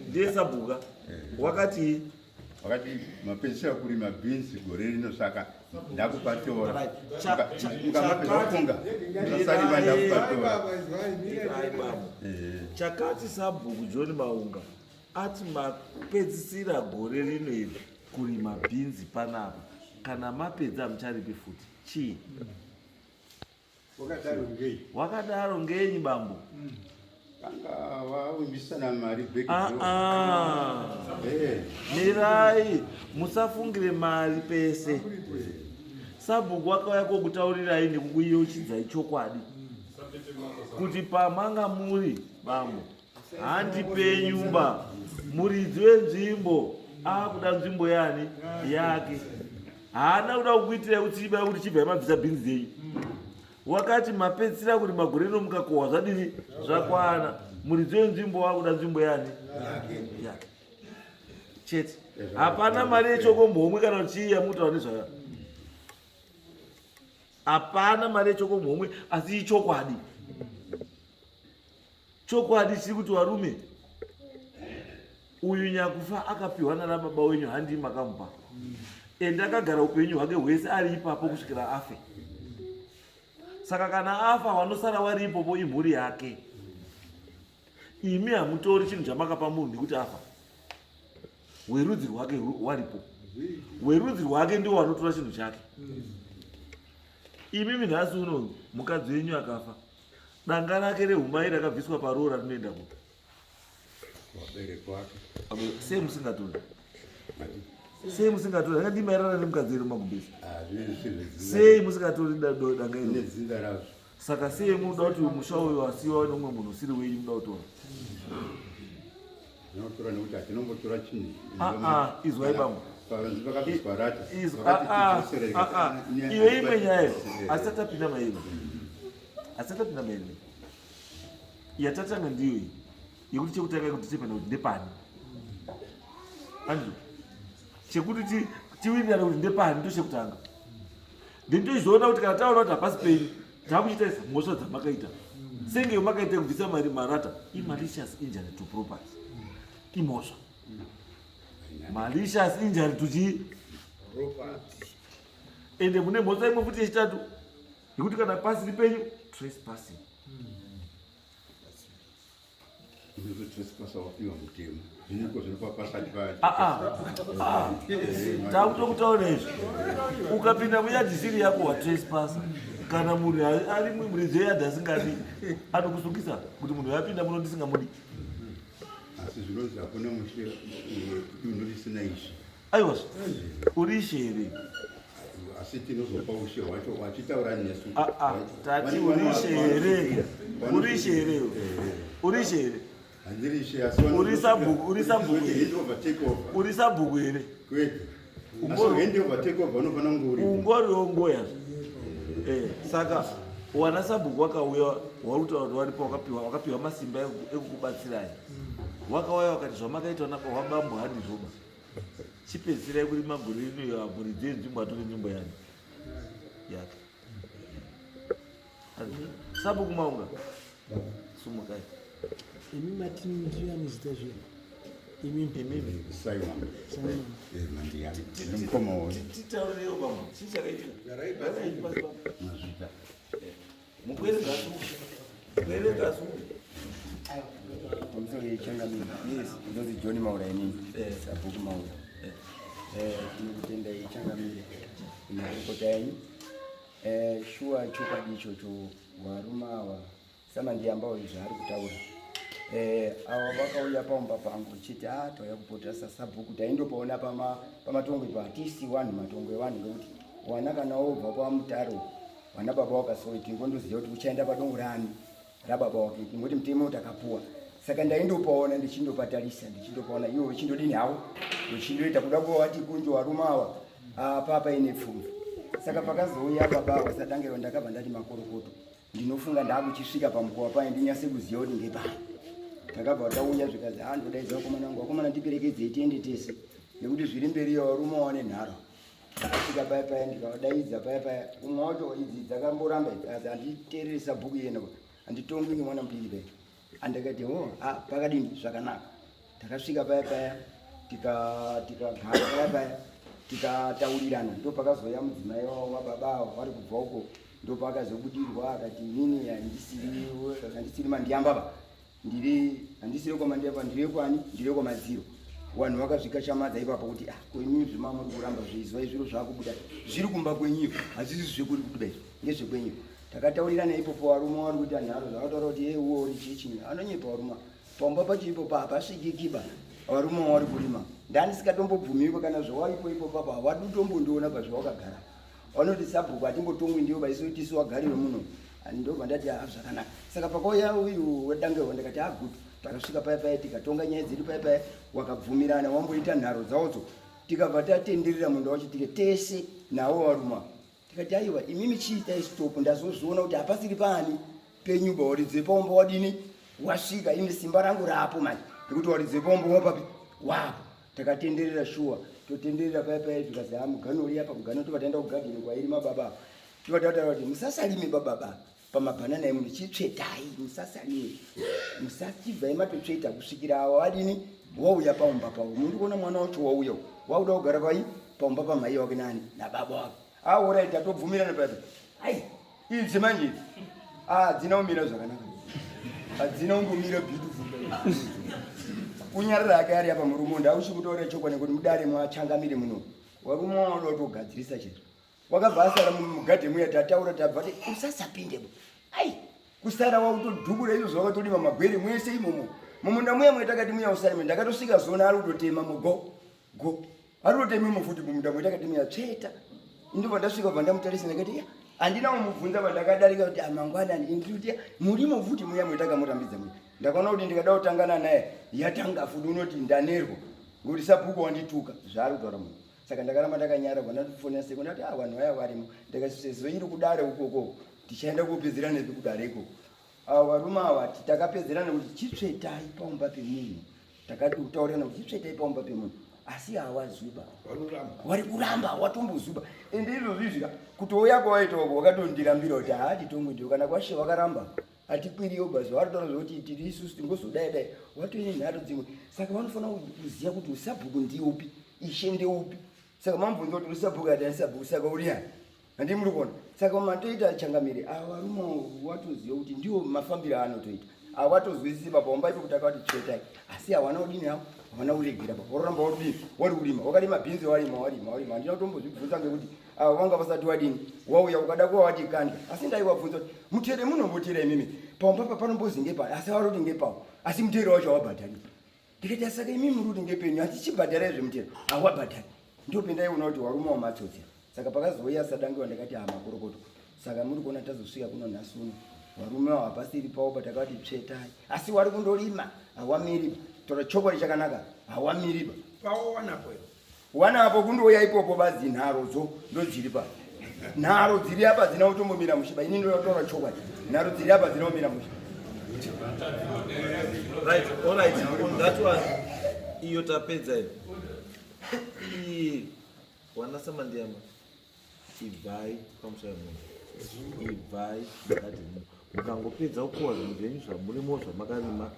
ndiye sabhuka. Wakati Wakati mapedzisira kurima bhinzi gore rino saka ndakupatora. Right. Mukamapedza kufunga ndasarima ndakupatora. Mirai baba. Chakati sabhuku John Maunga ati mapedzisira gore rino iri kurima bhinzi panapa. Kana mapedza hamucharipi futi. Chii? Wakadaro ngei? Wakadaro ngenyi bambo? Kanga vawimbisana mari back Ah, door. ah. Eh. Mirai, musafungire mari pese. Sabhuku wakauya kokutaurirai nekukuyeuchidzai chokwadi kuti pamanga muri bambo handi penyumba muridzi wenzvimbo akuda nzvimbo yani yake haana kuda kukuitirai kuti chibai kuti chibvai mabvisa bhinzi dzenyu wakati mapedzisira kuti magore ino mukakohwa zvadini zvakwana muridzi wenzvimbo wakuda nzvimbo yani yake chete hapana mari yechokomhomwe kana kuti chii yamutaura nezvayo hapana mari yechokomhomwe asi ichokwadi chokwadi chiri kuti varume uyu nyakufa akapiwa nana baba wenyu handii makamupa ende akagara upenyu hwake hwese ari ipapo kusvikira afe saka kana afa vanosara vari ipopo imhuri yake imi hamutori chinhu chamakapa munhu nekuti afa werudzi rwake waripo werudzi rwake ndiwo wanotora chinhu chake imimi nhasi uno mukadzi wenyu akafa danga rake rehumai rakabviswa paroora rinoenda kupi Vabereki wake. Sei musingatori? Sei musingatori? Anga ndimairara nemukadzi iri mumagumbezi. Sei musingatori danga iro? Nedzinza razvo. Saka sei munoda kuti musha uyu wasiwa neumwe munhu usiri wenyu munoda kutora? Tinotora nekuti hatinombotora chinhu. Ah, ah, izwai bambo. Pavanzi pakabviswa rata. Izwa- Vakati ah, ah, tidzosere ah, ah. Iyo imwe nyaya iyo. Asi tatapinda mairi. Asi tatapinda mairi. Yatatanga ndiyo iyi. Yekuti chekutanga kuti tipane kuti ndepani. Andrew. Chekuti tiwirirane kuti ndepani ndo chekutanga. Ndindozoona kuti kana taona kuti hapasi penyu, takuchita mhosva dzamakaita. Senge makaita kubvisa mari marata, imalicious injury to property. Imhosva. Malicious injury to chi? Ende mune mhosva imwe futi yechitatu yekuti kana pasiri penyu trespassing. Trespass wapiwa mutemo. Zviniko zvinopa pasati pa. Ah, ah. Ah. Takutokutaura izvi ukapinda muyadhi isiri yako watrespassa kana munhu ari muridzi weyadhi asingadi anokusungisa kuti munhu yapinda muno ndisingamudi Asi zvinonzi hakuna mushe dunhu risina ishe. Aiwa, uri ishe here? Asi tinozopa ushe hwacho vachitaura nesu. Ah, ah, tati uri ishe here? Uri ishe here? Uri ishe here? Handiri ishe asi Uri sabhuku, uri sabhuku here? Hand over take over. Uri sabhuku here? Kwete. Asi hand over take over unofanira kunge uripo. Ungori wongoya. Saka wana sabhuku wakauya wari kutaura kuti waripo wakapiwa masimba ekukubatsirai. Wakauya wakati zvamakaitwa wabambo handizvoba. Chipedzisirai kurima gore rino iyo muridzi wenzvimbo atore nzvimbo yani yake. Sabhuku Maunga. Sumukai. Imi mati ndiani zita zvenyu? Imi Imimi. Simon. Simon. Mandiya. Ndimukoma woyo. Titaurirewo bambo. Chii chakaitika? Garai pasi bambo. Mazvita. Mukwere ngasu. Mukwere ngasu. Pamusoro yechangamire. Ndonzi John Maura inini. Sabhuku Maura. Tinokutendai changamire nemarukota enyu. Shuwa chokwadi ichocho varume ava samandiyambawo zvaari kutaura. Ava vakauya paumba pangu vachiti ah tauya kupota sasabhuku taindopaona pamatongo ipa hatisi vanhu matongo evanhu ngekuti wana kana wobva kwamutaro wana baba wakasowe tingondoziva kuti uchaenda padongo rani rababa wake ngoti mutemo takapuwa saka ndaindopaona ndichindopatarisa ndichindopaona iwo vechindodini hawo vechindoita kuda kuva wati kunjo varume awa apa paine pfumvu. Saka pakazouya baba awa sadangero ndakabva ndati makorokoto ndinofunga ndakuchisvika pamukova paye ndinyase kuziva kuti ngepari. Takabva tauya zvikazi ha ndodaidza vakomana vangu vakomana ndiperekedzei tiende tese nekuti zviri mberi iyo varume wane nharo. Ndakasvika paya paya ndikavadaidza paya paya umwe wacho idzi dzakamboramba idzi asi handiteereresa bhuku iyena handitongwi ngemwana mudiki paya. Andakati ho ah, pakadini zvakanaka. Takasvika paya paya tikagara paya paya tikataurirana ndopakazouya mudzimai wavo wababa avo vari kubva uko ndopakazobudirwa akati inini handisiri mandiyamba ba ndiri handisiri kwamandiyamba ndiri kwani ndiri kwamadziro. Vanhu vakazvikashamadza ipapo kuti ah ko imimi zvimamuri kuramba zveizwa zviro zvakubuda zviri kumba kwenyu hazvisi zvekuri kubuda izvi ngezvekwenyu. Takataurirana ipopo varume vari kuita nharo zvakataura kuti hey uwo uri chichinyi anonyepa varume pamba pacho ipopo hapasvikikiba varume vari kurima ndandisingatombobvumiwo kana zvawaipo ipopo apa hawatombondiona pazvawakagara vanoti sabhuku hatimbotongwi ndiwo baisu tisu wagari wemuno ndobva ndati ah zvakanaka. Saka pakauya uyu wedangerwa ndakati ah good. Takasvika paya paya tikatonga nyaya dzedu paya paya wakabvumirana wamboita nharo dzawodzo tikabva tatenderera munda wacho tike tese nawo varuma tikati aiwa imimi chiitai stop ndazozviona kuti hapasiri paani penyu ba waridze paumba wadini wasvika ini simba rangu rapo manje nekuti waridze paumba wapapi wapo. Takatenderera shuwa totenderera paya paya tikazi ha mugano uri apa mugano tobva taenda kugadheni kwairima baba tobva tataura kuti musasalime bababa pamabhanana emunhu chitsvetai musasalime musachibvai matotsveta kusvikira awa wadini wauya paumba pavo muri kuona mwana wacho wauya wakuda kugara pai paumba pamhai wake nani nababa wake aorai tatobvumirana paya ai idzi manje idzi ah dzina kumira zvakanaka hadzina kungomira beautiful kunyarara ake ari apa murume ndauchi kutaura chokwadi nekuti mudare mwachangamire muno varume vanoda kutogadzirisa chero wakabva asara mugadhe muya tataura tabva ti usasapindemo ai kusara wakutodhukura izvo zvawakatolima magwere mwese imomo mumunda muya mwe takati muya usarime ndakatosvika zona ari kutotema mugo go ari kutotema futi mumunda mwe takati muya tsveta ndobva ndasvika bva ndamutarisa ndakati ya handina kumubvunza pandakadarika kuti amangwanani indikuti murimo futi muya mwe takamurambidza muya ndakaona kuti ndikada kutangana naye yatanga futi unoti ndanerwa ngokuti sabhuku wandituka zvaari kutaura munhu. Saka ndakaramba ndakanyara bva ndatofonera seko ndati ah vanhu vaya varimo ndakati sezvo iri kudare ukoko tichaenda kopedzerana nepi kudare ikoko. Ava varume ava takapedzerana kuti chitsvetai paumba pemunhu takati kutaurirana kuti chitsvetai paumba pemunhu asi hawazuba vari kuramba watombozuba ende izvozvo izvika kutouya kwawaita uko wakatondirambira kuti haa titongwe ndiyo kana kwashe wakaramba hatikwiriyo bhazi varitaura zvekuti tiri isusu tingozodai dai watoine nharo dzimwe saka vanofanira kuziva kuti usabhuku ndiupi ishe ndeupi saka mamubvunza kuti usabhuku ati andisabhuku saka uri yani handi muri kuona saka matoita changamire ava varume watoziva kuti ndiwo mafambiro aanotoita ava watozwisisi baba wamba ipo kuti akavati tsvetai asi hawana kudini havo havana kuregera baba waroramba warudini wari kurima wakarima bhinzi warima warima warima handina kutombozvibvunza ngekuti ava vanga vasati wadini wauya ukada kuva wati kanda asi ndaiwabvunza kuti mutere munombotera imimi paumba pa panombozi ngepa asi vari kuti ngepawo asi mutero wacho hawabhadhari ndikati saka imimi muri kuti ngepenyu hatichibhadhara izve mutero hawabhadhari ndopendaiona kuti warume wamatsotsi saka pakazouya sadangiwa ndakati ha makorokoto saka muri kuona tazosvika kuno nhasi uno varume avo hapasiri pavo patakati tsvetai asi wari kundorima hawamiriba tora chokwadi chakanaka hawamiriba pawawanapo wanapo kundouya ipopo bazi nharodzo ndodziri pa nharo dziri apa dzina kutombomira mushe ba ini ndotaura chokwadi nharo dziri apa dzina kumira mushe. Right, all right. On that one, iyo tapedza iyo. Iyi wana samandiyama ibvai pamusha wemunhu. Ibvai mugadheni. Mukangopedza kukohwa zvinhu zvenyu zvamurimo zvamakarima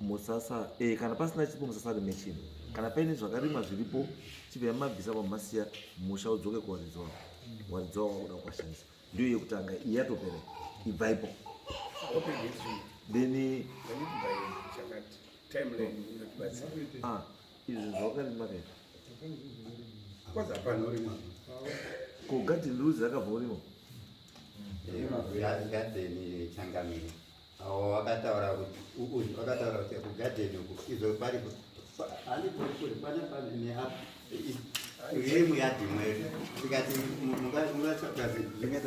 musasa kana pasina chipo musasarime chinhu. Kana paine zvakarimwa zviripo chibvai mabvisa pamasiya musha udzoke kuwaridzi wavo. Waridzi wavo wakuda kuwashandisa. Ndiyo yekutanga iyi yatopera. Ibvaipo. Then izvi zvawakarima kaizvi. Kwanza hapana urimwa. Ko garden rules rakabva urimo? Gadheni changamire avo vakataura kuti uyu vakataura kuti kugadheni uku izvo pari handipo kuri pane pane apo iri muyadhi mwedu tikati mungatsvaga zvimwe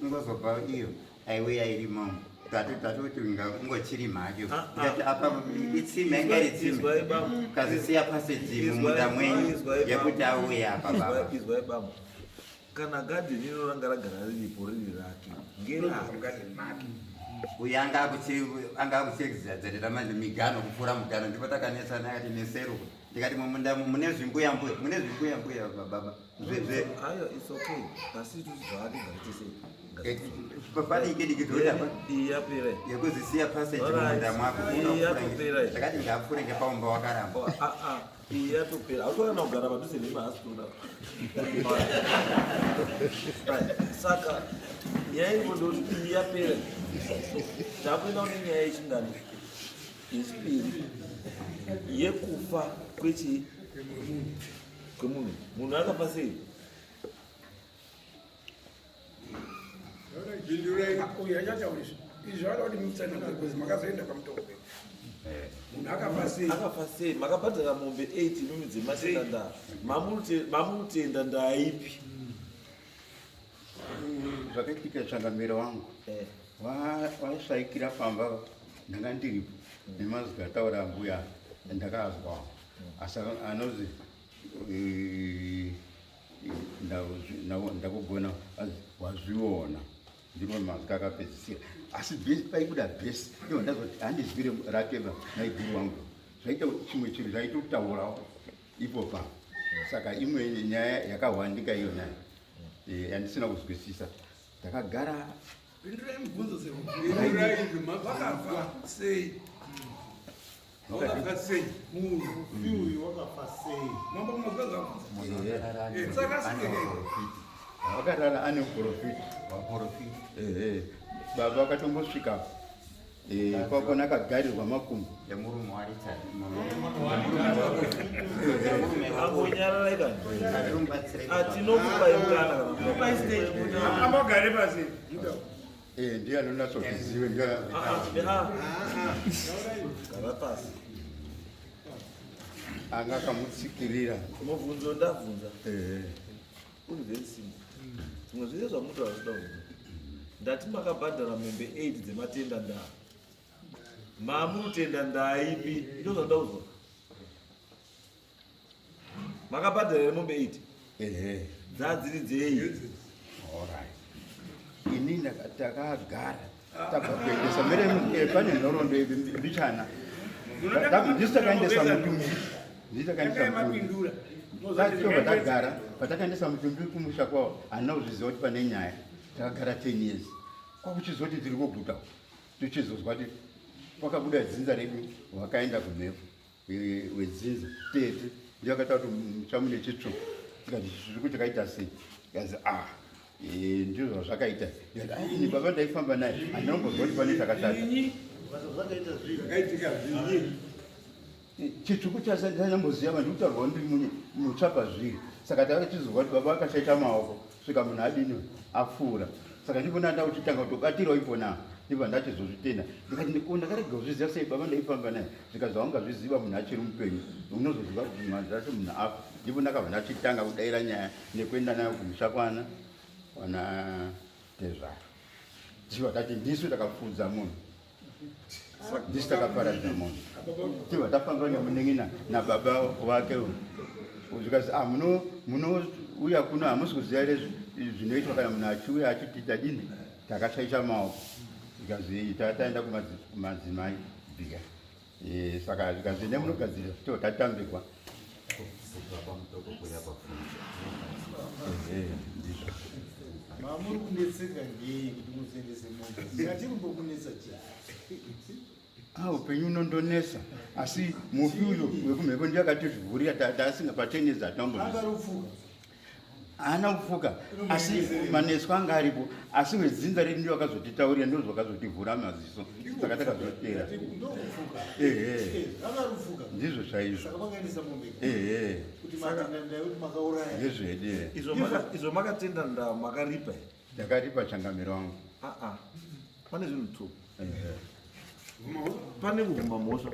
ungozobva iyo aiuya irimomo. Tati tatoti ungochirima hacho. Ah, ah. Ndikati apa itsime yanga iri tsime. Izwai bambo. Ukazisiya passage mumunda mwenyu yekuti auye apa baba. Izwai bambo. Kana gadheni iro ranga ragara riripo riri rake ngerake. Uyu anga akuchedzerera manje migano kupfuura mugano ndipo takanetsana akati nesero. Ndikati mumunda mune zvimbuya mbuya, mune zvimbuya mbuya baba. Zve Ayo it's okay. Asi itusu zvake ngaitise. Pafanike dikidhoda Iyi yapera. Yekuzisiya passage Alright. mumunda mwako. Iyi yatopera iyi. Ndakati ngaapfuure ngepaumba wakaramba. Oh, ah, ah. Iyi yatopera. Hautokana kugara padhuze nemahasitoda. Right. Saka nyaya iripo ndekuti iyi yapera. Takuenda kune nyaya yechingani yechipiri yekufa kwechi kwemunhu. Munhu akafa sei? Uyu achataurisa izvi zvada kuti mutsanangure because makazoenda paMutoko. Munhu akafa sei? Akafa sei? Makabhadhara mombe 8 imimi dzematenda ndaa. Mamutenda ndaa ipi? Zvakaitika changamiro wangu, washaikira pamba, ndanga ndiripo. Nemazwi ataura mbuya ndakazwawo, asi anozi ndakugona wazviona, ndiro mazwi akapedzisira. Asi bhesi paibuda bhesi ivo ndazoti handizwire rake maiguru wangu, zvaita chimwe chinhu zvaitotaurawo ipopa. Saka imwe nyaya yakahwandika iyona yandisina kuzwisisa, ndakagara. Pindurai mubvunzo seWakafa sei? Wakafa sei munhu uyu? Wakafa sei? Mambo, mazvazvabvunza. Saka Wakarara ane muprofita. Ehe, baba vakatombosvika kwakona akagarirwa makumbo. Yemurume waRichard. Angonyararai kani. Atinokupai mukana kana Ambogare pasi. Ndiye anonatsozive, ndiye. Ah, ah. Gara pasi. Anga akamutsikirira. Mubvunzo ndabvunza uri very simple. Zvimwe zvese zvamunotaura zvinoda kubvunza. Ndati makabhadhara mombe 8 dzematenda ndaa. Mamurutenda ndaa ipi? Ndo zvandoda kuzwa. Makabhadhara here mombe 8? Ehe. Dzadziri dzei? Alright, ini takagara tabva kuendesa mere pane nhoroondo mbichana. Ndisi takaendesa mutumbi, ndisi takaendesa mutumbi. Mapindura. Tobva tagara. Patakaendesa mutumbi kumusha kwawo, handina kuzviziva kuti pane nyaya. Takagara 10 years, kwakuchizoti tiri kuguta, tichizozwa kuti kwakabuda dzinza redu wakaenda kumhepo. Wedzinza tete ndiyo akaita kuti muchamune chitsvuku. Tikati chitsvuku chakaita sei? Tikazi a ndizvo zvazvakaita. Ndikati, "Ah, ini baba ndaifamba naye, handinombozwa kuti pane chakashata." Zvakaitika zvinyi? Chitsvuku chasanyamboziva vanhu kutaurwa ndi mutsva pazviri. Saka takachizozwa kuti baba akashaita maoko svika munhu adini apfuura. Saka ndipona ndakuchitanga kutobatirawo ipona, ndibva ndachizozvitenda. Ndikati, ndakarega kuzviziva sei? Baba ndaifamba naye." Zvikazi, "Haungazviziva munhu achiri mupenyu, unozoziva kuti munhu acho munhu afa." Ndipo ndakabva ndachitanga kudaira nyaya nekuenda nayo kumusha kwana wana tezvara. Tichibva tati ndisu takapfuudza munhu, ndisu takaparadza munhu. Tibva tafamba nemunin'ina nababa wake uyu. Zvikazi, "Ah, munouya kuno hamusi kuziva here zvinoitwa kana munhu achiuya achiti tadini takashaisha maoko?" Zvikazi, "Taenda kumadzimai bhiya." Saka zvikazi, "Nemunogadzirira to tatambirwa." Kubva paMutoko kuya pafunzo. Ehe, ndizvo. Mamuri kunetseka ngei kuti muzoendese mombe? Chatiri kumbokunetsa chii? Ah, upenyu unondonesa, asi mufi uyu wekumhepo ndiye akatizvivhurira. Tasinga patenezi hatinambozviziva. Akarupfuka. Haana kupfuka, asi maneswa anga aripo. Asi wedzinza redu ndiwo akazotitaurira, ndo zvakazotivhura maziso, saka takazotera. Ndokupfuka. Ehe. Akarupfuka. Ndizvo chaizvo. Saka makaendesa mombe Ehe. kuti matenda ndayo kuti makauraya. Ndezvedu. Izvo makatenda ndaa makaripa here? Ndakaripa, changamiro wangu. Aa, pane zvinhu two. Ehe. Pane kubvuma mhosva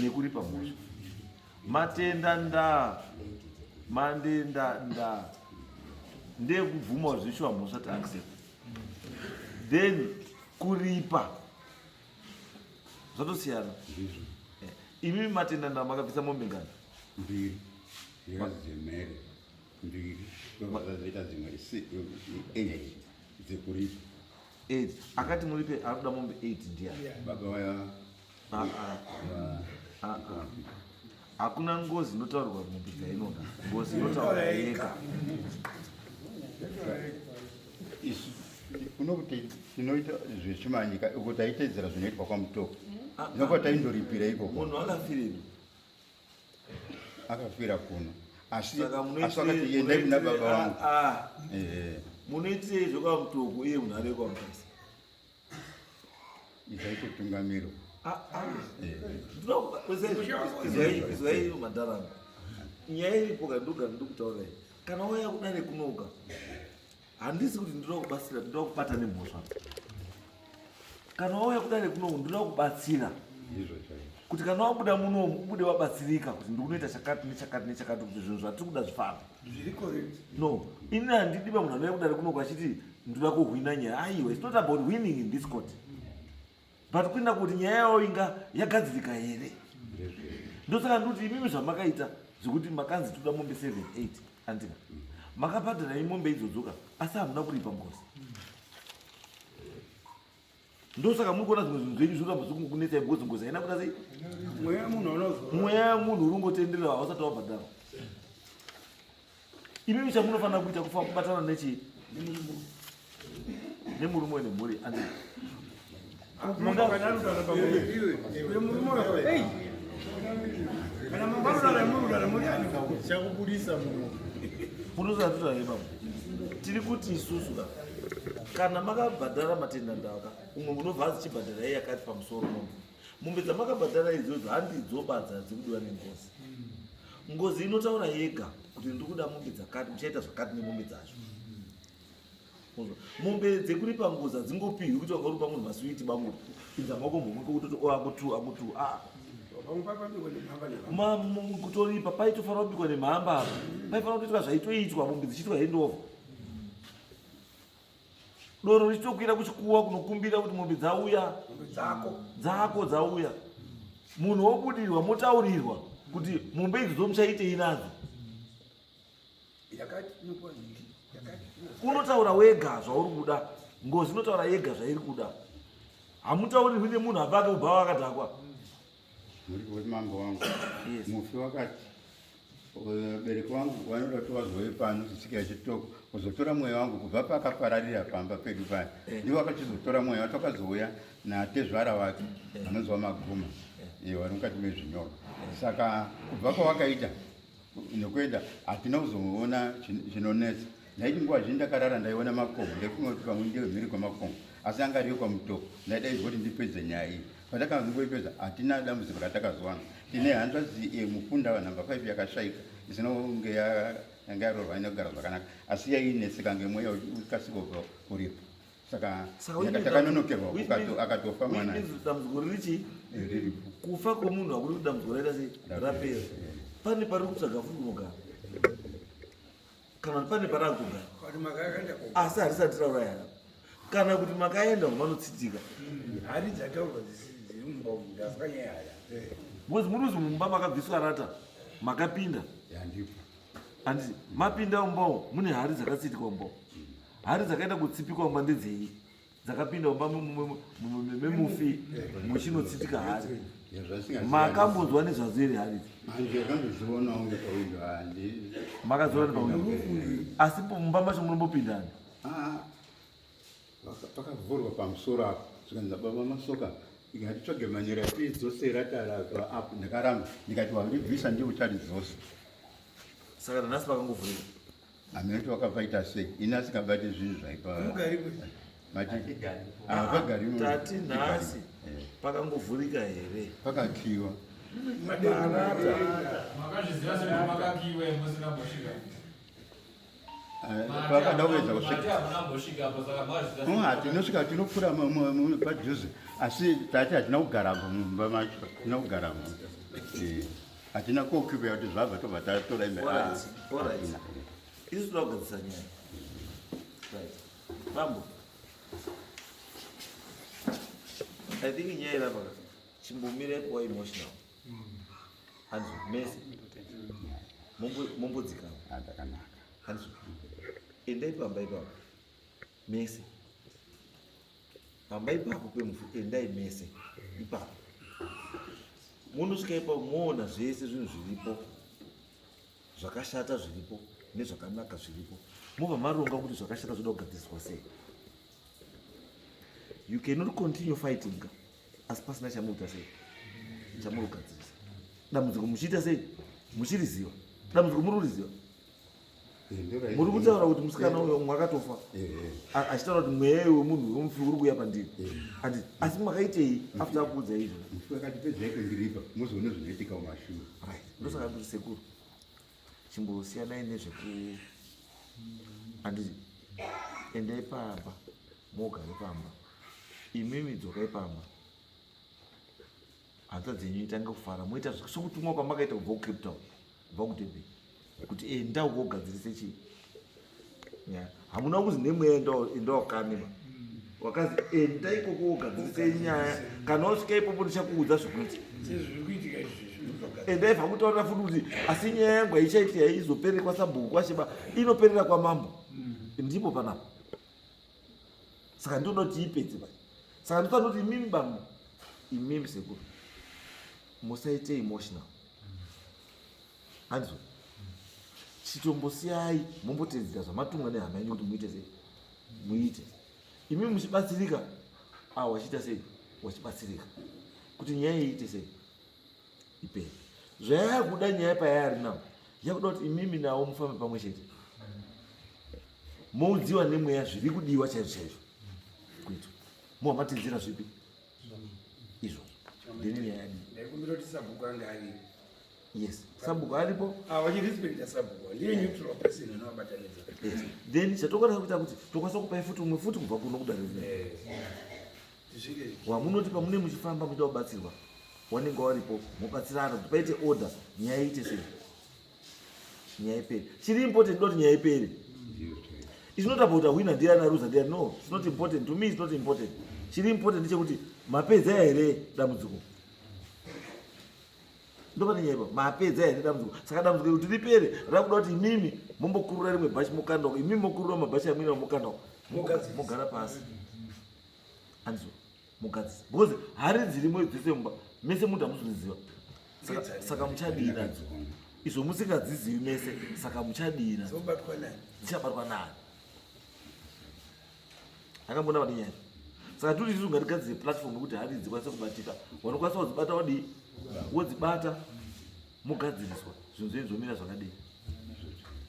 nekuripa mhosva. Matenda ndaa, mandenda ndaa ndekubvuma zvishuwa mhosva, taaccept. Then Kuripa zvatosiyana. Eh, imimi matenda nda makabvisa mombe ngani? Mbiri ndikazi dzemhere mbiri, ndobva dzazoita dzimwe eight dzekuripa. Eight. Akati muripe ari kuda mombe 8 ndiani? Baba vaya. Ah, ah. Ah, ah. Hakuna ngozi inotaurwa mombe dzainoda. Ngozi inotaura yega. Isu kunokuti tinoita zvechimanyika uko, taitedzera zvinoitwa kwaMutoko, noko taindoripira ikoko. Munhu akafirepi? Akafira kuno, asi Saka asi akati endai kuna baba vangu. Ah, Ehe. Munoitirei zvekwaMutoko iye munhu ari kwaMutasa? Izaitotungamirwa. Izwai madharanga, nyaya iripo ka, ndogara ndikutaurirai. Kana wauya kudare kunoka, handisi kuti ndinoda kubatsira, ndinoda kubata nemhosva. Kana wauya kudare kunoku, ndinoda kubatsira Ndizvo chaizvo. Kuti kana wabuda munomu, ubude wabatsirika kuti ndikunoita chakati nechakati nechakati kuti zvinhu zvatiri kuda zvifambe. Zviri correct. No, ini handidi munhu anouya kudare kunoku achiti ndoda kuhwina nyaya. Aiwa, it's not about winning in this court, but kuenda kuti nyaya yavo inga yagadzirika here. Ndosaka ndikuti imimi zvamakaita zvekuti makanzi toda mombe 7 8, andika makabhadhara mombe idzodzoka, asi hamuna kuripa ngozi. Ndosaka muri kuona zvimwe zvinhu zvenyu zvinoramba zvikunetsai, because ngozi haina kuita sei? Mweya wemunhu unozora. Mweya wemunhu uri ungotenderera, hausati wabhadharwa. Imimi chamunofanira kuita kufa kubatana nechi nemurume nemhuri, andi Mambo kana arikutaura pamwe murume uyo, ei, kana mambo arikutaura, muri kutaura muri ani? Chakubudisa muno. Munozatutaura ipapo. Tiri kuti isusu ka, kana makabhadhara matenda ndaka umwe munobva azichibhadhara iye yakati pamusoro mombe, mombe dzamakabhadhara idzodzo handidzo badza dzikudiwa nengozi. Ngozi inotaura yega kuti ndiri kuda mombe dzakati, muchaita zvakati nemombe dzacho. Unzwa? Mombe dzekuripa ngozi hadzingopihwi kuti wakarupa munhu masiwiti, bangu pinza maoko mhomwe kutoti o ako two, ako two, ah. Pamwe papabikwa nemhamba nemhamba. Kutoripa paitofanira kubikwa nemhamba apa, paifanira kutoitwa zvaitoitwa, mombe dzichiitwa handover, doro richitokwira kuchikuwa kunokumbira kuti mombe dzauya. Mombe dzako. Dzako dzauya, munhu wobudirwa, motaurirwa kuti mombe idzodzo muchaitei nadzo. Yakati inopiwa nhiki, yakati. Unotaura wega zvauri kuda. Ngozi inotaura yega zvairi kuda. Hamutaurirwi nemunhu abake ubva wakadhakwa. Muri kuti mambo wangu, mufi wakati vabereki vangu vanoda kuti vazouye pano kusvikira chitoko kuzotora mweya wangu kubva pakapararira pamba pedu paya. Ndivo vakachizotora mweya wacho, wakazouya natezvara wake vanonzi vaMaguma, vari mukati mezvinyorwa. Saka kubva kwawakaita nekuenda hatina kuzoona chinonetsa. Ndaiti nguva zhinji ndakarara ndaiona makomo, ndaifunga kuti pamwe ndiyo mhiri kwemakomo, asi anga ariyo kwaMutoko. Ndaidaidzwa kuti ndipedze nyaya iyi. Patakangoipedza hatina dambudziko ratakazowana. Tine hanzvadzi yemukunda namba 5 yakashaika, isina kunge yanga yaroorwa inogara zvakanaka, asi yainetseka ngemweya ukasika kubva uripo. Saka Saka which means takanonokerwa. which means- Akatofa which mwana. means dambudziko riri chii? Riripo. Kufa kwemunhu hakuri kuti dambudziko raita sei? Rapera. Pane pari kutsvaga futi kunogara, kana kuti pane pari akugara. Kuti makaenda ko? Asi harisati rauraya, kana kuti makaenda vanotsitika. Hari dzataurwa dziri mumba umu, ndazwa nyaya haya. Because muri kuzi mumba makabviswa rata, makapinda. Yandipo. Handiti mapinda mumbawo mune hari dzakatsitikwa mumbawo? Hari dzakaenda kutsipikwa mumba ndedzei, dzakapinda mumba memufi muchinotsitika hari? Makambonzwa nezvadzo here hari idzi? Manje akandozvionawo ngepawindo, handi. Makadziona nepawindo, asi mumba macho munombopindani? Ah, pakavhurwa pamusoro apo, zvikanzi baba Masoka ikatitsvage manyera tiidzosera tarapa apo. Ndakaramba, ndikati waribvisa ndiwo ucharidzose. Saka nanhasi pakangovhurika? Hamene kuti wakapaita sei, ini asingabati zvinhu zvaipa. Mati havagari. Tati nhasi pakangovhurika here? Pakakiwa. Makazviziva sekuti makakiwe musina mbosvika? Pakada kuedza kusvika. Mati hamuna mbosvikapo, saka makazviziva? Hatinosvika, tinopfuura padhuze, asi tati hatina kugaramo mumba macho, hatina kugaramo. Hatina kokipa kuti zvabva tobva tatora imwe. Alright, alright. Isu toda kugadzisa nyaya, right bambo? I think nyaya irapa ka chimbomirai kuva emotional. Hanzi mese mombodzikama. Zvakanaka. Hanzi endai pamba ipapo mese. Pamba ipapo pemufu endai mese ipapo. Munosvika ipapo moona zvese zvinhu zviripo. Zvakashata zviripo nezvakanaka zviripo. Mobva maronga kuti zvakashata zvoda kugadziriswa sei. You cannot continue fighting ka asi pasina chamuita sei chamuri kugadzirisa. Dambudziko muchiita sei muchiriziva. Dambudziko muri kuriziva. Muri kutaura kuti musikana uyo umwe akatofa achitaura kuti mweya wemunhu wemufi uri kuuya pandiri. Andi asi makaitei after akuudza izvo? Mufi akati pedzai kundiripa mozoona zvinoitika mumashure. Right. Ndosaka ndiri sekuru. Chimbosiyanai nezveku handiti endai pamba mogare pamba imimi dzokai pamba hanzvadzi yenyu itange kufara moita sokutumwa kwamakaita kubva kuCape Town kubva kuDurban kuti enda ukogadzirise chii nyaya hamuna kuzi nemweya enda wakanema wakazi enda ikoko wogadzirise nyaya kana wasvika ipopo ndichakuudza zvekuita endai vakutaurira futi kuti asi nyaya yangu haichaiti haizopereri kwasabhuku kwasheba inoperera kwamambo ndipo panapa saka ndinoda kuti ipedze ba saka ndinofanira kuti imimi bambo imimi sekuru musaite emotional handizo chitombosiyai mombotedzera zvamatumwa nehama yenyu kuti muite sei muite imimi muchibatsirika a wachiita sei wachibatsirika kuti nyaya iite sei ipere zvayakuda nyaya payari nawo yakuda kuti imimi nawo mufambe pamwe chete moudziwa nemweya zviri kudiwa chaizvo chaizvo kuitwa mohamatedzera zvipi izvo ndini nyaya yadii Ndaikumbira kuti sabhuku ange aripo. Yes, sabhuku aripo. Ah, vachirespecta sabhuku. Ndiye neutral person anovabatanidza. Yes. Then chatokwanisa kuita kuti tokwanisa kupai futi umwe futi kubva kuno kudare rino. Wamunoti pamune muchifamba muchida kubatsirwa wanenge waripo mobatsirana kuti paite order nyaya iite sei nyaya ipere. Chiri important ndoti nyaya ipere. It's not about a winner ndiani aruza ndiani no it's not important to me it's not important. Chiri important ndechekuti mapedza here dambudziko. Ndopane nyaya ipapo mapedza here dambudziko saka dambudziko kuti ripere rakuda kuti imimi mombokurura rimwe bhachi mokanda uko imimi mokurura mabhachi amwina mokanda uko mogara pasi andizo mugadzisa because hari dzirimo dzese mumba mese munhu hamuzoziva saka, saka muchadii nadzo izvo musingadzizivi mese saka muchadii nadzo dzichabatwa nani akambona vane nyaya saka tiri tisu ngatigadzire platform yekuti hari dzikwanise kubatika vanokwanisa kudzibata wadii wodzibata mogadziriswa zvinhu zvenyu zvomira zvakadii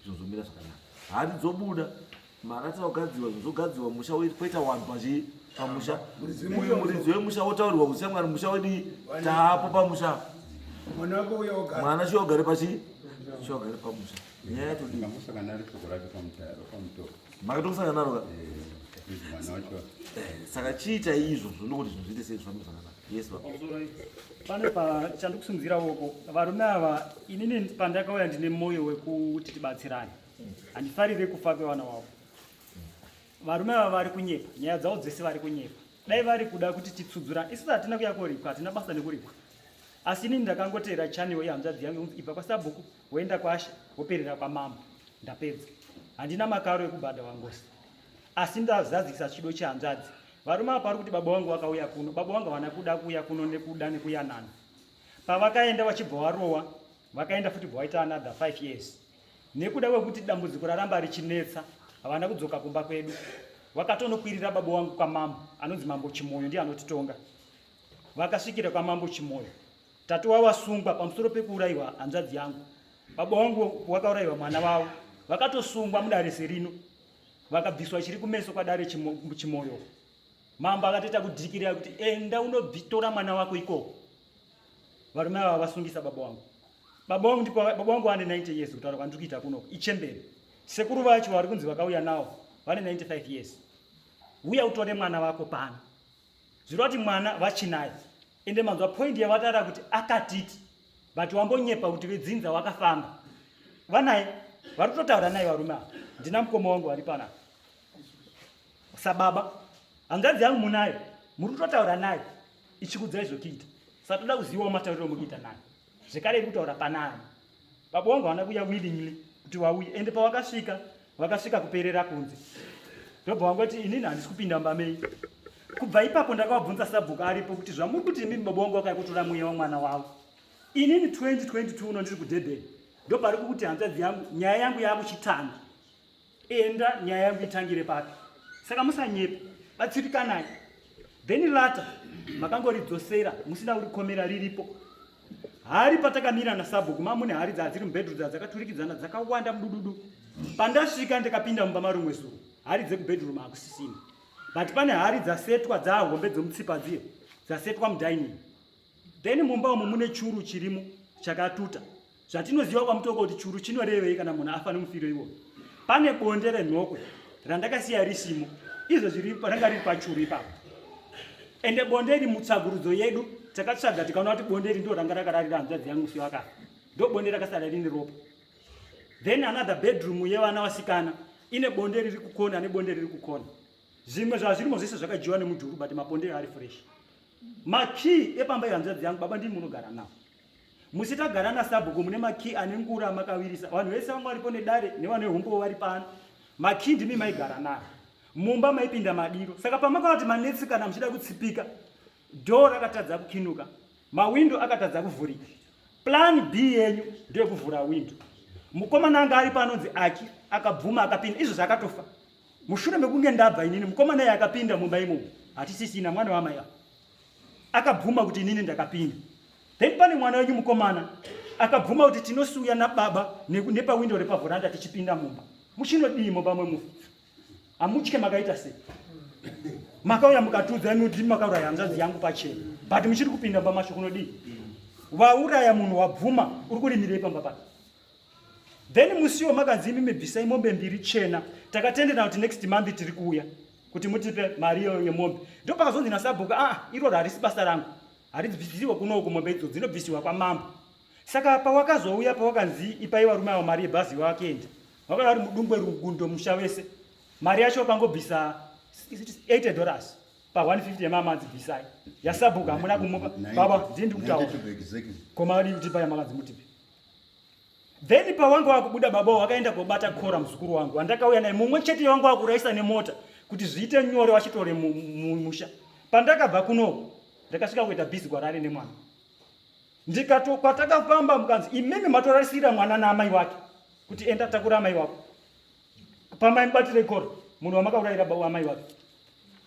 zvinhu zvomira zvakanaka hari dzobuda marata ogadzirwa zvinhu zvogadzirwa musha poita wanhu pachii pamusha uyu muridzi wemusha wotaurirwa kuti shamwari musha wedii taapo pamusha mwana chiogare pachii chiogare pamusha nyaya yatodii makatosangana naro ka saka chiitai izvozvo ndokuti zvinhu zviite sei zvifambe zvakanaka yes baba pane pa chandikusimudzira woko varume ava inini pandakauya ndine moyo wekuti tibatsirane handifarire kufa kwevana wavo varume ava vari kunyepa nyaya dzavo dzese vari kunyepa dai vari kuda kuti titsudzura isusu hatina kuya koripwa hatina basa nekuripwa asi inini ndakangoteera channel yehanzvadzi yangu yonzi ibva kwasabhuku woenda kwashe woperera kwamambo ndapedza handina makaro ekubhadha wangosi asi ndazadzisa chido chehanzvadzi varume apa vari kuti baba vangu vakauya kuno baba vangu havana kuda kuuya kuno nekuda nekuyanana pavakaenda vachibva varowa vakaenda futi bva vaita another 5 years nekuda kwekuti dambudziko raramba richinetsa havana kudzoka kumba kwedu vakatonokwirira baba wangu kwamambo anonzi mambo chimoyo ndiye anotitonga vakasvikira kwamambo chimoyo Tatu wavasungwa pamusoro pekuurayiwa hanzvadzi yangu. Baba wangu wakaurayiwa mwana wavo. Vakatosungwa mudare serino. Vakabviswa chiri kumeso kwadare Chimoyo. Mambo akatoita kudhikirira kuti enda unotora mwana wako ikoko. Varume ava vasungisa baba wangu. Baba wangu ndipo baba wangu vane 90 years kutaura kwandiri kuita kuno. Ichembere. Sekuru vacho vari kunzi vakauya nawo vane 95 years. Uya utore mwana wako pano. Zvireva kuti mwana vachinaye. Ende manzwa point yavataura kuti akatiti but wambonyepa kuti vedzinza wakafamba. Vanaye vari kutotaura naye varume ava. Ndina mukoma wangu vari panapa. Sababa hanzvadzi yangu munayo muri kutotaura naye. Ichikudzai zvokuita. Saka toda kuzivawo matauriro mukuita nayo. Zvekare iri kutaura panani. Baba wangu havana kuuya willingly kuti wauye. Ende pawakasvika, vakasvika kuperera kunze. Ndobva wangoti inini handisi kupinda mumba menyu. Kubva ipapo ndakavabvunza sabhuku aripo kuti zvamuri kuti imimi baba wangu vakauya kutora mweya wamwana wavo. Inini 2022 uno ndiri kuDurban. Ndopari kukuti hanzvadzi yangu nyaya yangu yakuchitanga. Enda nyaya yangu itangire papi. Saka musanyepe. Batsirikanai. Then later makangoridzosera musina kurikomera riripo. Hari patakamira nasabhuku mamune hari dzadziri mubedroom dzakaturikidzana dzakawanda mudududu. Pandasvika ndikapinda mumba marumwe zuro hari dzekubedroom hakusisina. But pane hari dzasetwa dzaahombe dzomutsipa dziye dzasetwa mudining. Then mumba umu mune churu chirimo chakatuta. Zvatinoziva kwaMutoko kuti churu chinorevei kana munhu afa nemufiro iwoyo. Pane bonde renhokwe randakasiya risimo izvo zviri ranga riri pachuru ipapo. Ende bonde iri mutsvagurudzo yedu takatsvaga tikaona kuti bonde iri ndo ranga rakararira hanzvadzi yangu musi wakafa. Ndo bonde rakasara rine ropa. Then another bedroom yevana vasikana ine bonde riri kukona nebonde riri kukona. Zvimwe zvazvirimo zvese zvakadyiwa nemujuru but maponde ari fresh. Makey epamba yehanzvadzi yangu baba ndimi munogara nawo. Musi tagara nasabhuku mune makey ane ngura amakawirisa. Vanhu vese vanga varipo nedare nevane humbowo vari pano. Makey ndimi maigara nayo. Mumba maipinda madiro. Saka pamakavati manetsi kana muchida kutsipika, door rakatadza kukinuka, mawindo akatadza kuvhurika. Plan B yenyu ndeyekuvhura window. Mukomana anga ari panonzi Aki akabvuma akapinda izvo zvakatofa. Mushure mekunge ndabva inini mukomana iye akapinda mumba imomo hatisisina mwana wamai ava. Akabvuma kuti inini ndakapinda. Then pane mwana wenyu mukomana akabvuma kuti tinosiuya nababa nepawindo repavhuranda tichipinda mumba. Muchinodii mumba memufi? Hamutye makaita sei? Makauya mukatiudza imi kuti makauraya hanzvadzi yangu pachena. But muchiri kupinda mumba macho kunodii? Wauraya munhu wabvuma uri kurimirei pamba pake? Then musiwo makanzi imimi bvisai mombe mbiri chena. Takatendera kuti next month tiri kuuya kuti mutipe mari iyoyo yemombe. Ndopakazonzi nasabhuku ah iroro harisi basa rangu. Haribvisiwe kuno uku mombe idzo dzinobvisiwa kwamambo. Saka pawakazouya pawakanzi ipai varume ava mari yebhazi wakuenda. Wakauya uri mudungwe rugundo musha wese. Mari yacho wakangobvisa 80 dollars pa 150 yemamanzi bvisai. Yasabhuku hamuna kumupa. Baba ndini ndikutaura. Koma vadii kutipa yamakanzi mutipe. Then pawanga wakubuda baba wakaenda kobata kora muzukuru wangu wandakauya naye mumwe chete wanga wakuraisa nemota kuti zviite nyore wachitore musha. Pandakabva kunoku ndakasvika kuita busy kwarare nemwana. Ndikato kwatakafamba mukanzi imimi matorasira mwana naamai wake kuti enda takura amai wako. Pamai mubatire kora munhu wamakaurayira baba amai wake.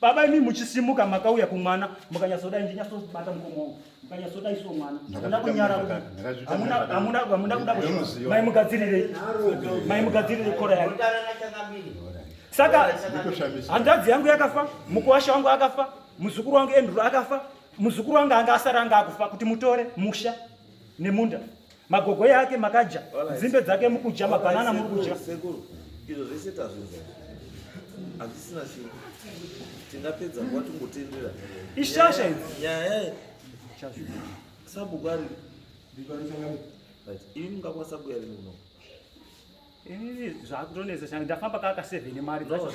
Baba imi muchisimuka makauya kumwana mukanyatsodai ndinyatsobata mukomo wangu mukanyatsodai so mwana hamuna kunyara hamuna hamuna hamuna kuda kuti maimugadzirirei maimugadzirirei kora yake saka hanzvadzi yangu yakafa mukuwasha wangu akafa muzukuru wangu Andrew akafa muzukuru wangu anga asara anga akufa kuti mutore musha nemunda magogo yake makadya nzimbe dzake mukudya mabhanana muri kudya sekuru izvo zvese tazvinzwa hazvisina chinhu tingapedza nguva tongotendera ishasha idzi nyaya sabhuku ari imi mungakwanisa kuya rini kuno inini zvakutonetsa chani ndafamba kaka 7 mari dzacho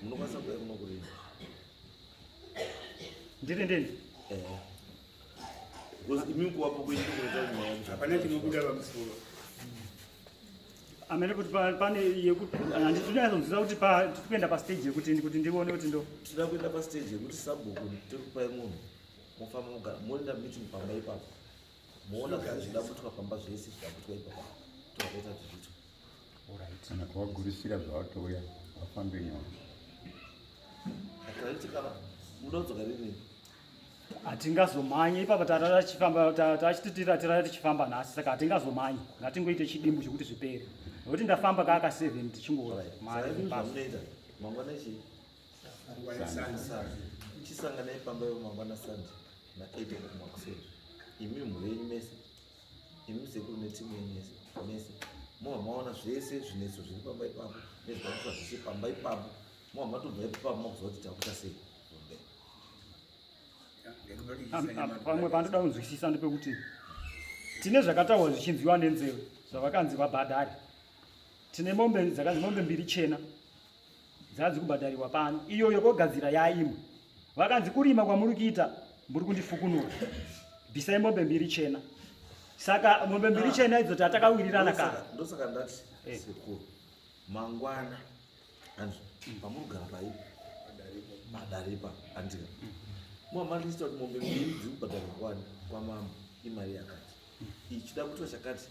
munokwanisa kuya kuno kurini ndiri ndini eh. Because imi kuwapo kwenyu kunoita kuti nyaya Hapana chinobuda pamusoro. Amene kuti pane yekuti handinyatsonzwisa kuti tiri kuenda pastage yekuti kuti ndione kuti ndo tinoda kuenda pastage yekuti sabhuku tiri kupai munhu mofamba mogara moenda meeting pamba ipapo moona zvese zvida kuitwa pamba zvese zvida kuitwa ipapo tovaita kuti zviitwe. Kana kuvagurisira zvavatouya vafambe nyore. Akaiti kana muda kudzoka rini? Hatingazomhanye ipapa tarara tichifamba tachiti tirara tichifamba nhasi saka hatingazomhanye ngatingoite chidimbu chekuti zvipere nokuti ndafamba kaka 7 tichingozvamunoita mangwana chii chisanganai pamba ivo mangwana sande na 8 o'clock makuseni imi mhuri yenyu mese imi sekuru netimu yenyu yese mese mova maona zvese zvinetso zviri pamba ipapo nezvikakufa zvese pamba ipapo mova matobva ipapo makuziva kuti takuita sei. Pamwe pandoda kunzwisisa ndepekuti tine zvakataurwa zvichinzwiwa nenzeve zvavakanzi vabhadhare. Tine mombe dzakanzi mombe mbiri chena dzanzi kubhadhariwa pano, iyoyo kogadzira yaimwe. Vakanzi kurima kwamuri kuita muri kundifukunura, bvisai mombe mbiri chena. Saka mombe mbiri chena idzo tatakawirirana kare. Ndosaka ndati sekuru, mangwana hanzi pamuri kugara pai padaripa, andika muamalista kuti mombe mbiri dziri kubhadharwa kwani kwamambo imari yakati, ichida kuitwa chakati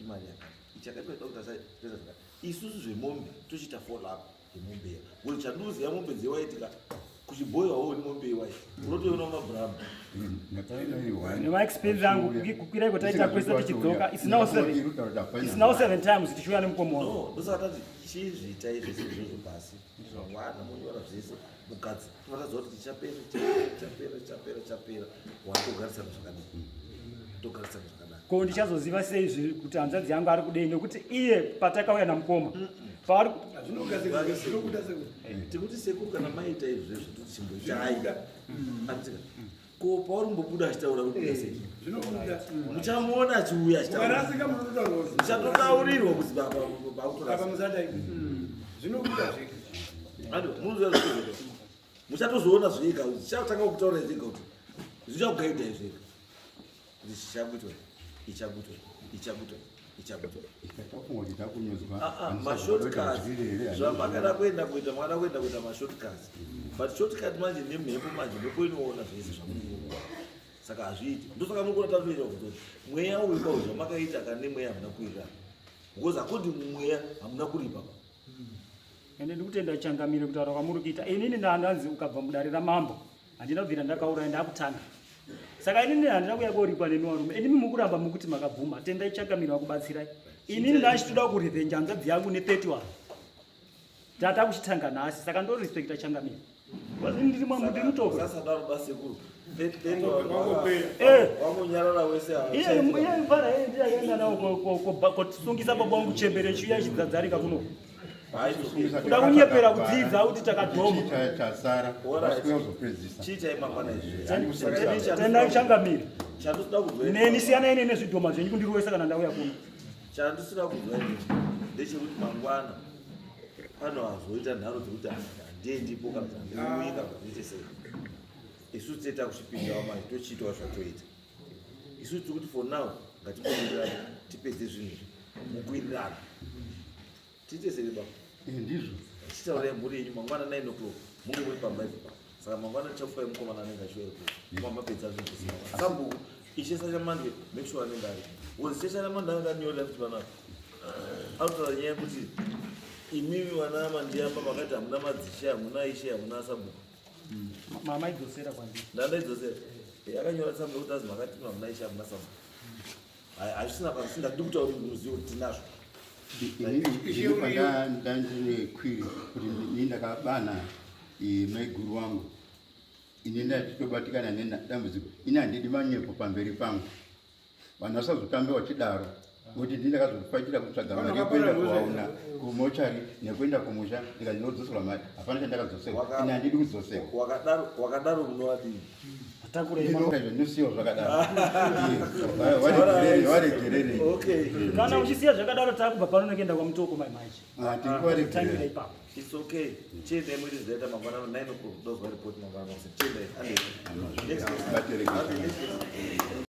imari yakati, ichakati ida kuita zvakati. Isusu zvemombe tochiita follow up yemombe iya, kuti chanduziya mombe dzewaitika kuchibhoiwawo ni mombe iwai unotoiona mabhurama. Nemaexpense angu kukwira iko taita kwese tichidzoka, it's now seven times tichiuya nemukomo wangu. No, ndosaka tati chizviitai zvese izvozvo pasi mangwana, monyora zvese mukadzi tofanira kuti chichapera, chichapera, chichapera, chichapera, watogarisana zvakadii, togarisana zvakanaka. Ko ndichazoziva sei kuti hanzvadzi yangu ari kudei? Nekuti iye patakauya namukoma paari Tikuti sekuru, kana maita izvezvo, toti chimboitai andika ko pauri kumbobuda achitaura uri kuda sei, muchamuona achiuya achitaura. Ukarasika munototaura. Muchatotaurirwa kuti Apa bakutorasa. Musadai, zvinobuda zvega. Ando munoziva zvekuzoita, muchatozoona zvega, zvichatanga kutaura zvega kuti zvichakugaidai zvega kuti chichakuitwa, ichakuitwa, ichakuitwa, ichakuitwa. Tafunga kuti takunyudzwa. Mashortcuts zvamakada kuenda kuita, makada kuenda kuita mashortcuts, but shortcut manje nemhepo, manje mhepo inoona zvese zvamunoona, saka hazviiti. Ndosaka muri kuona tatoita kuti mweya uyu kwau zvamakaita kana nemweya hamuna kuirana, because according mumweya hamuna kuripa. Ende ndikutenda changamire kutaura kwamuri kuita. Inini ndandanzi ukabva mudare ramambo handina kubvira ndakauraya, ndakutanga. Saka inini handina kuya koripwa nemi varume, inimi mukuramba mukuti makabvuma. Tendai changamire vakubatsirai. Inini ndachitoda kurevhenja hanzvadzi yangu ne31 tata kuchitanga nhasi, saka ndorespekta changamire because ini ndiri mambo, ndiri mutoko. Sasadaro basekuru. Eh. Wangonyarara wese. Iye iye mfana iye ndiye akaenda nawo kotisungisa baba wangu, chembere chiuya chidzadzarika kuno kuda kunyepera kudzidza kuti takadhoma. Chasara vasikuya kuzopedzisa. Chiitai mangwana izvi. Tendai changamire. Chandisida kuzwa Neni siyanai nene nezvidhoma zvenyu kundirovesa kana ndauya kuno. Chandisida kuzwa inini ndechekuti mangwana pano hazoita nharo dzekuti handiendipo kana kuti handiuyi kana kuti ndiite sei. Isusu tete takuchipindawo manje, tochiitawo zvatoita isusu. Tiri kuti for now ngatibudirane, tipedze zvinhu izvi mukuwirirana, tiite sei baba? Ndizvo. Chitaurai mhuri yenyu mangwana 9 o'clock munge muri pamba ipo. Saka mangwana tichakupai mukomana anenge achiuya ikoko, kuma mapedza zvinhu zvese mangwana. Sabhuku ishe Sachamandwe, make sure anenge ari because ishe Sachamandwe anenge anyorera kuti panapa anotaura nyaya yekuti imimi vana Mandiyamba makati hamuna madzishe, hamuna ishe, hamuna sabhuku. Mamaidzosera kwandiri. Ndandaidzosera, akanyora tsamba yekuti azi makati hamuna ishe, hamuna sabhuku. Hazvisina pasina ndiri kutaura kuti muzive kuti tinazvo. Inini pandandine kwiri kuti ini ndakabana maiguru wangu, ini ndachitobatikana nedambudziko. Ini handidi manyepo pamberi pangu, vanhu vasazotambe vachidaro, ngokuti ndini ndakazofaitira kutsvaga mari yekuenda kuvaona kumochari nekuenda kumusha, ndikati ndinodzoserwa mari, hapana chandakadzoserwa. Ini handidi kudzoserwa. Wakadaro, wakadaro, munovadii? Izvo ndinosiyawo zvakadaro. Varegerere, varegerere. Okay. Kana uchisiya zvakadaro, takubva pano nekuenda kwaMutoko mai manje. Ah, tiri Tangira ipapo. It's okay. Chiendai muite zvaita mangwana 9 o'clock, ndozwa report mangwana. Chiendai. Ande. Next. Batereke. Ande, next.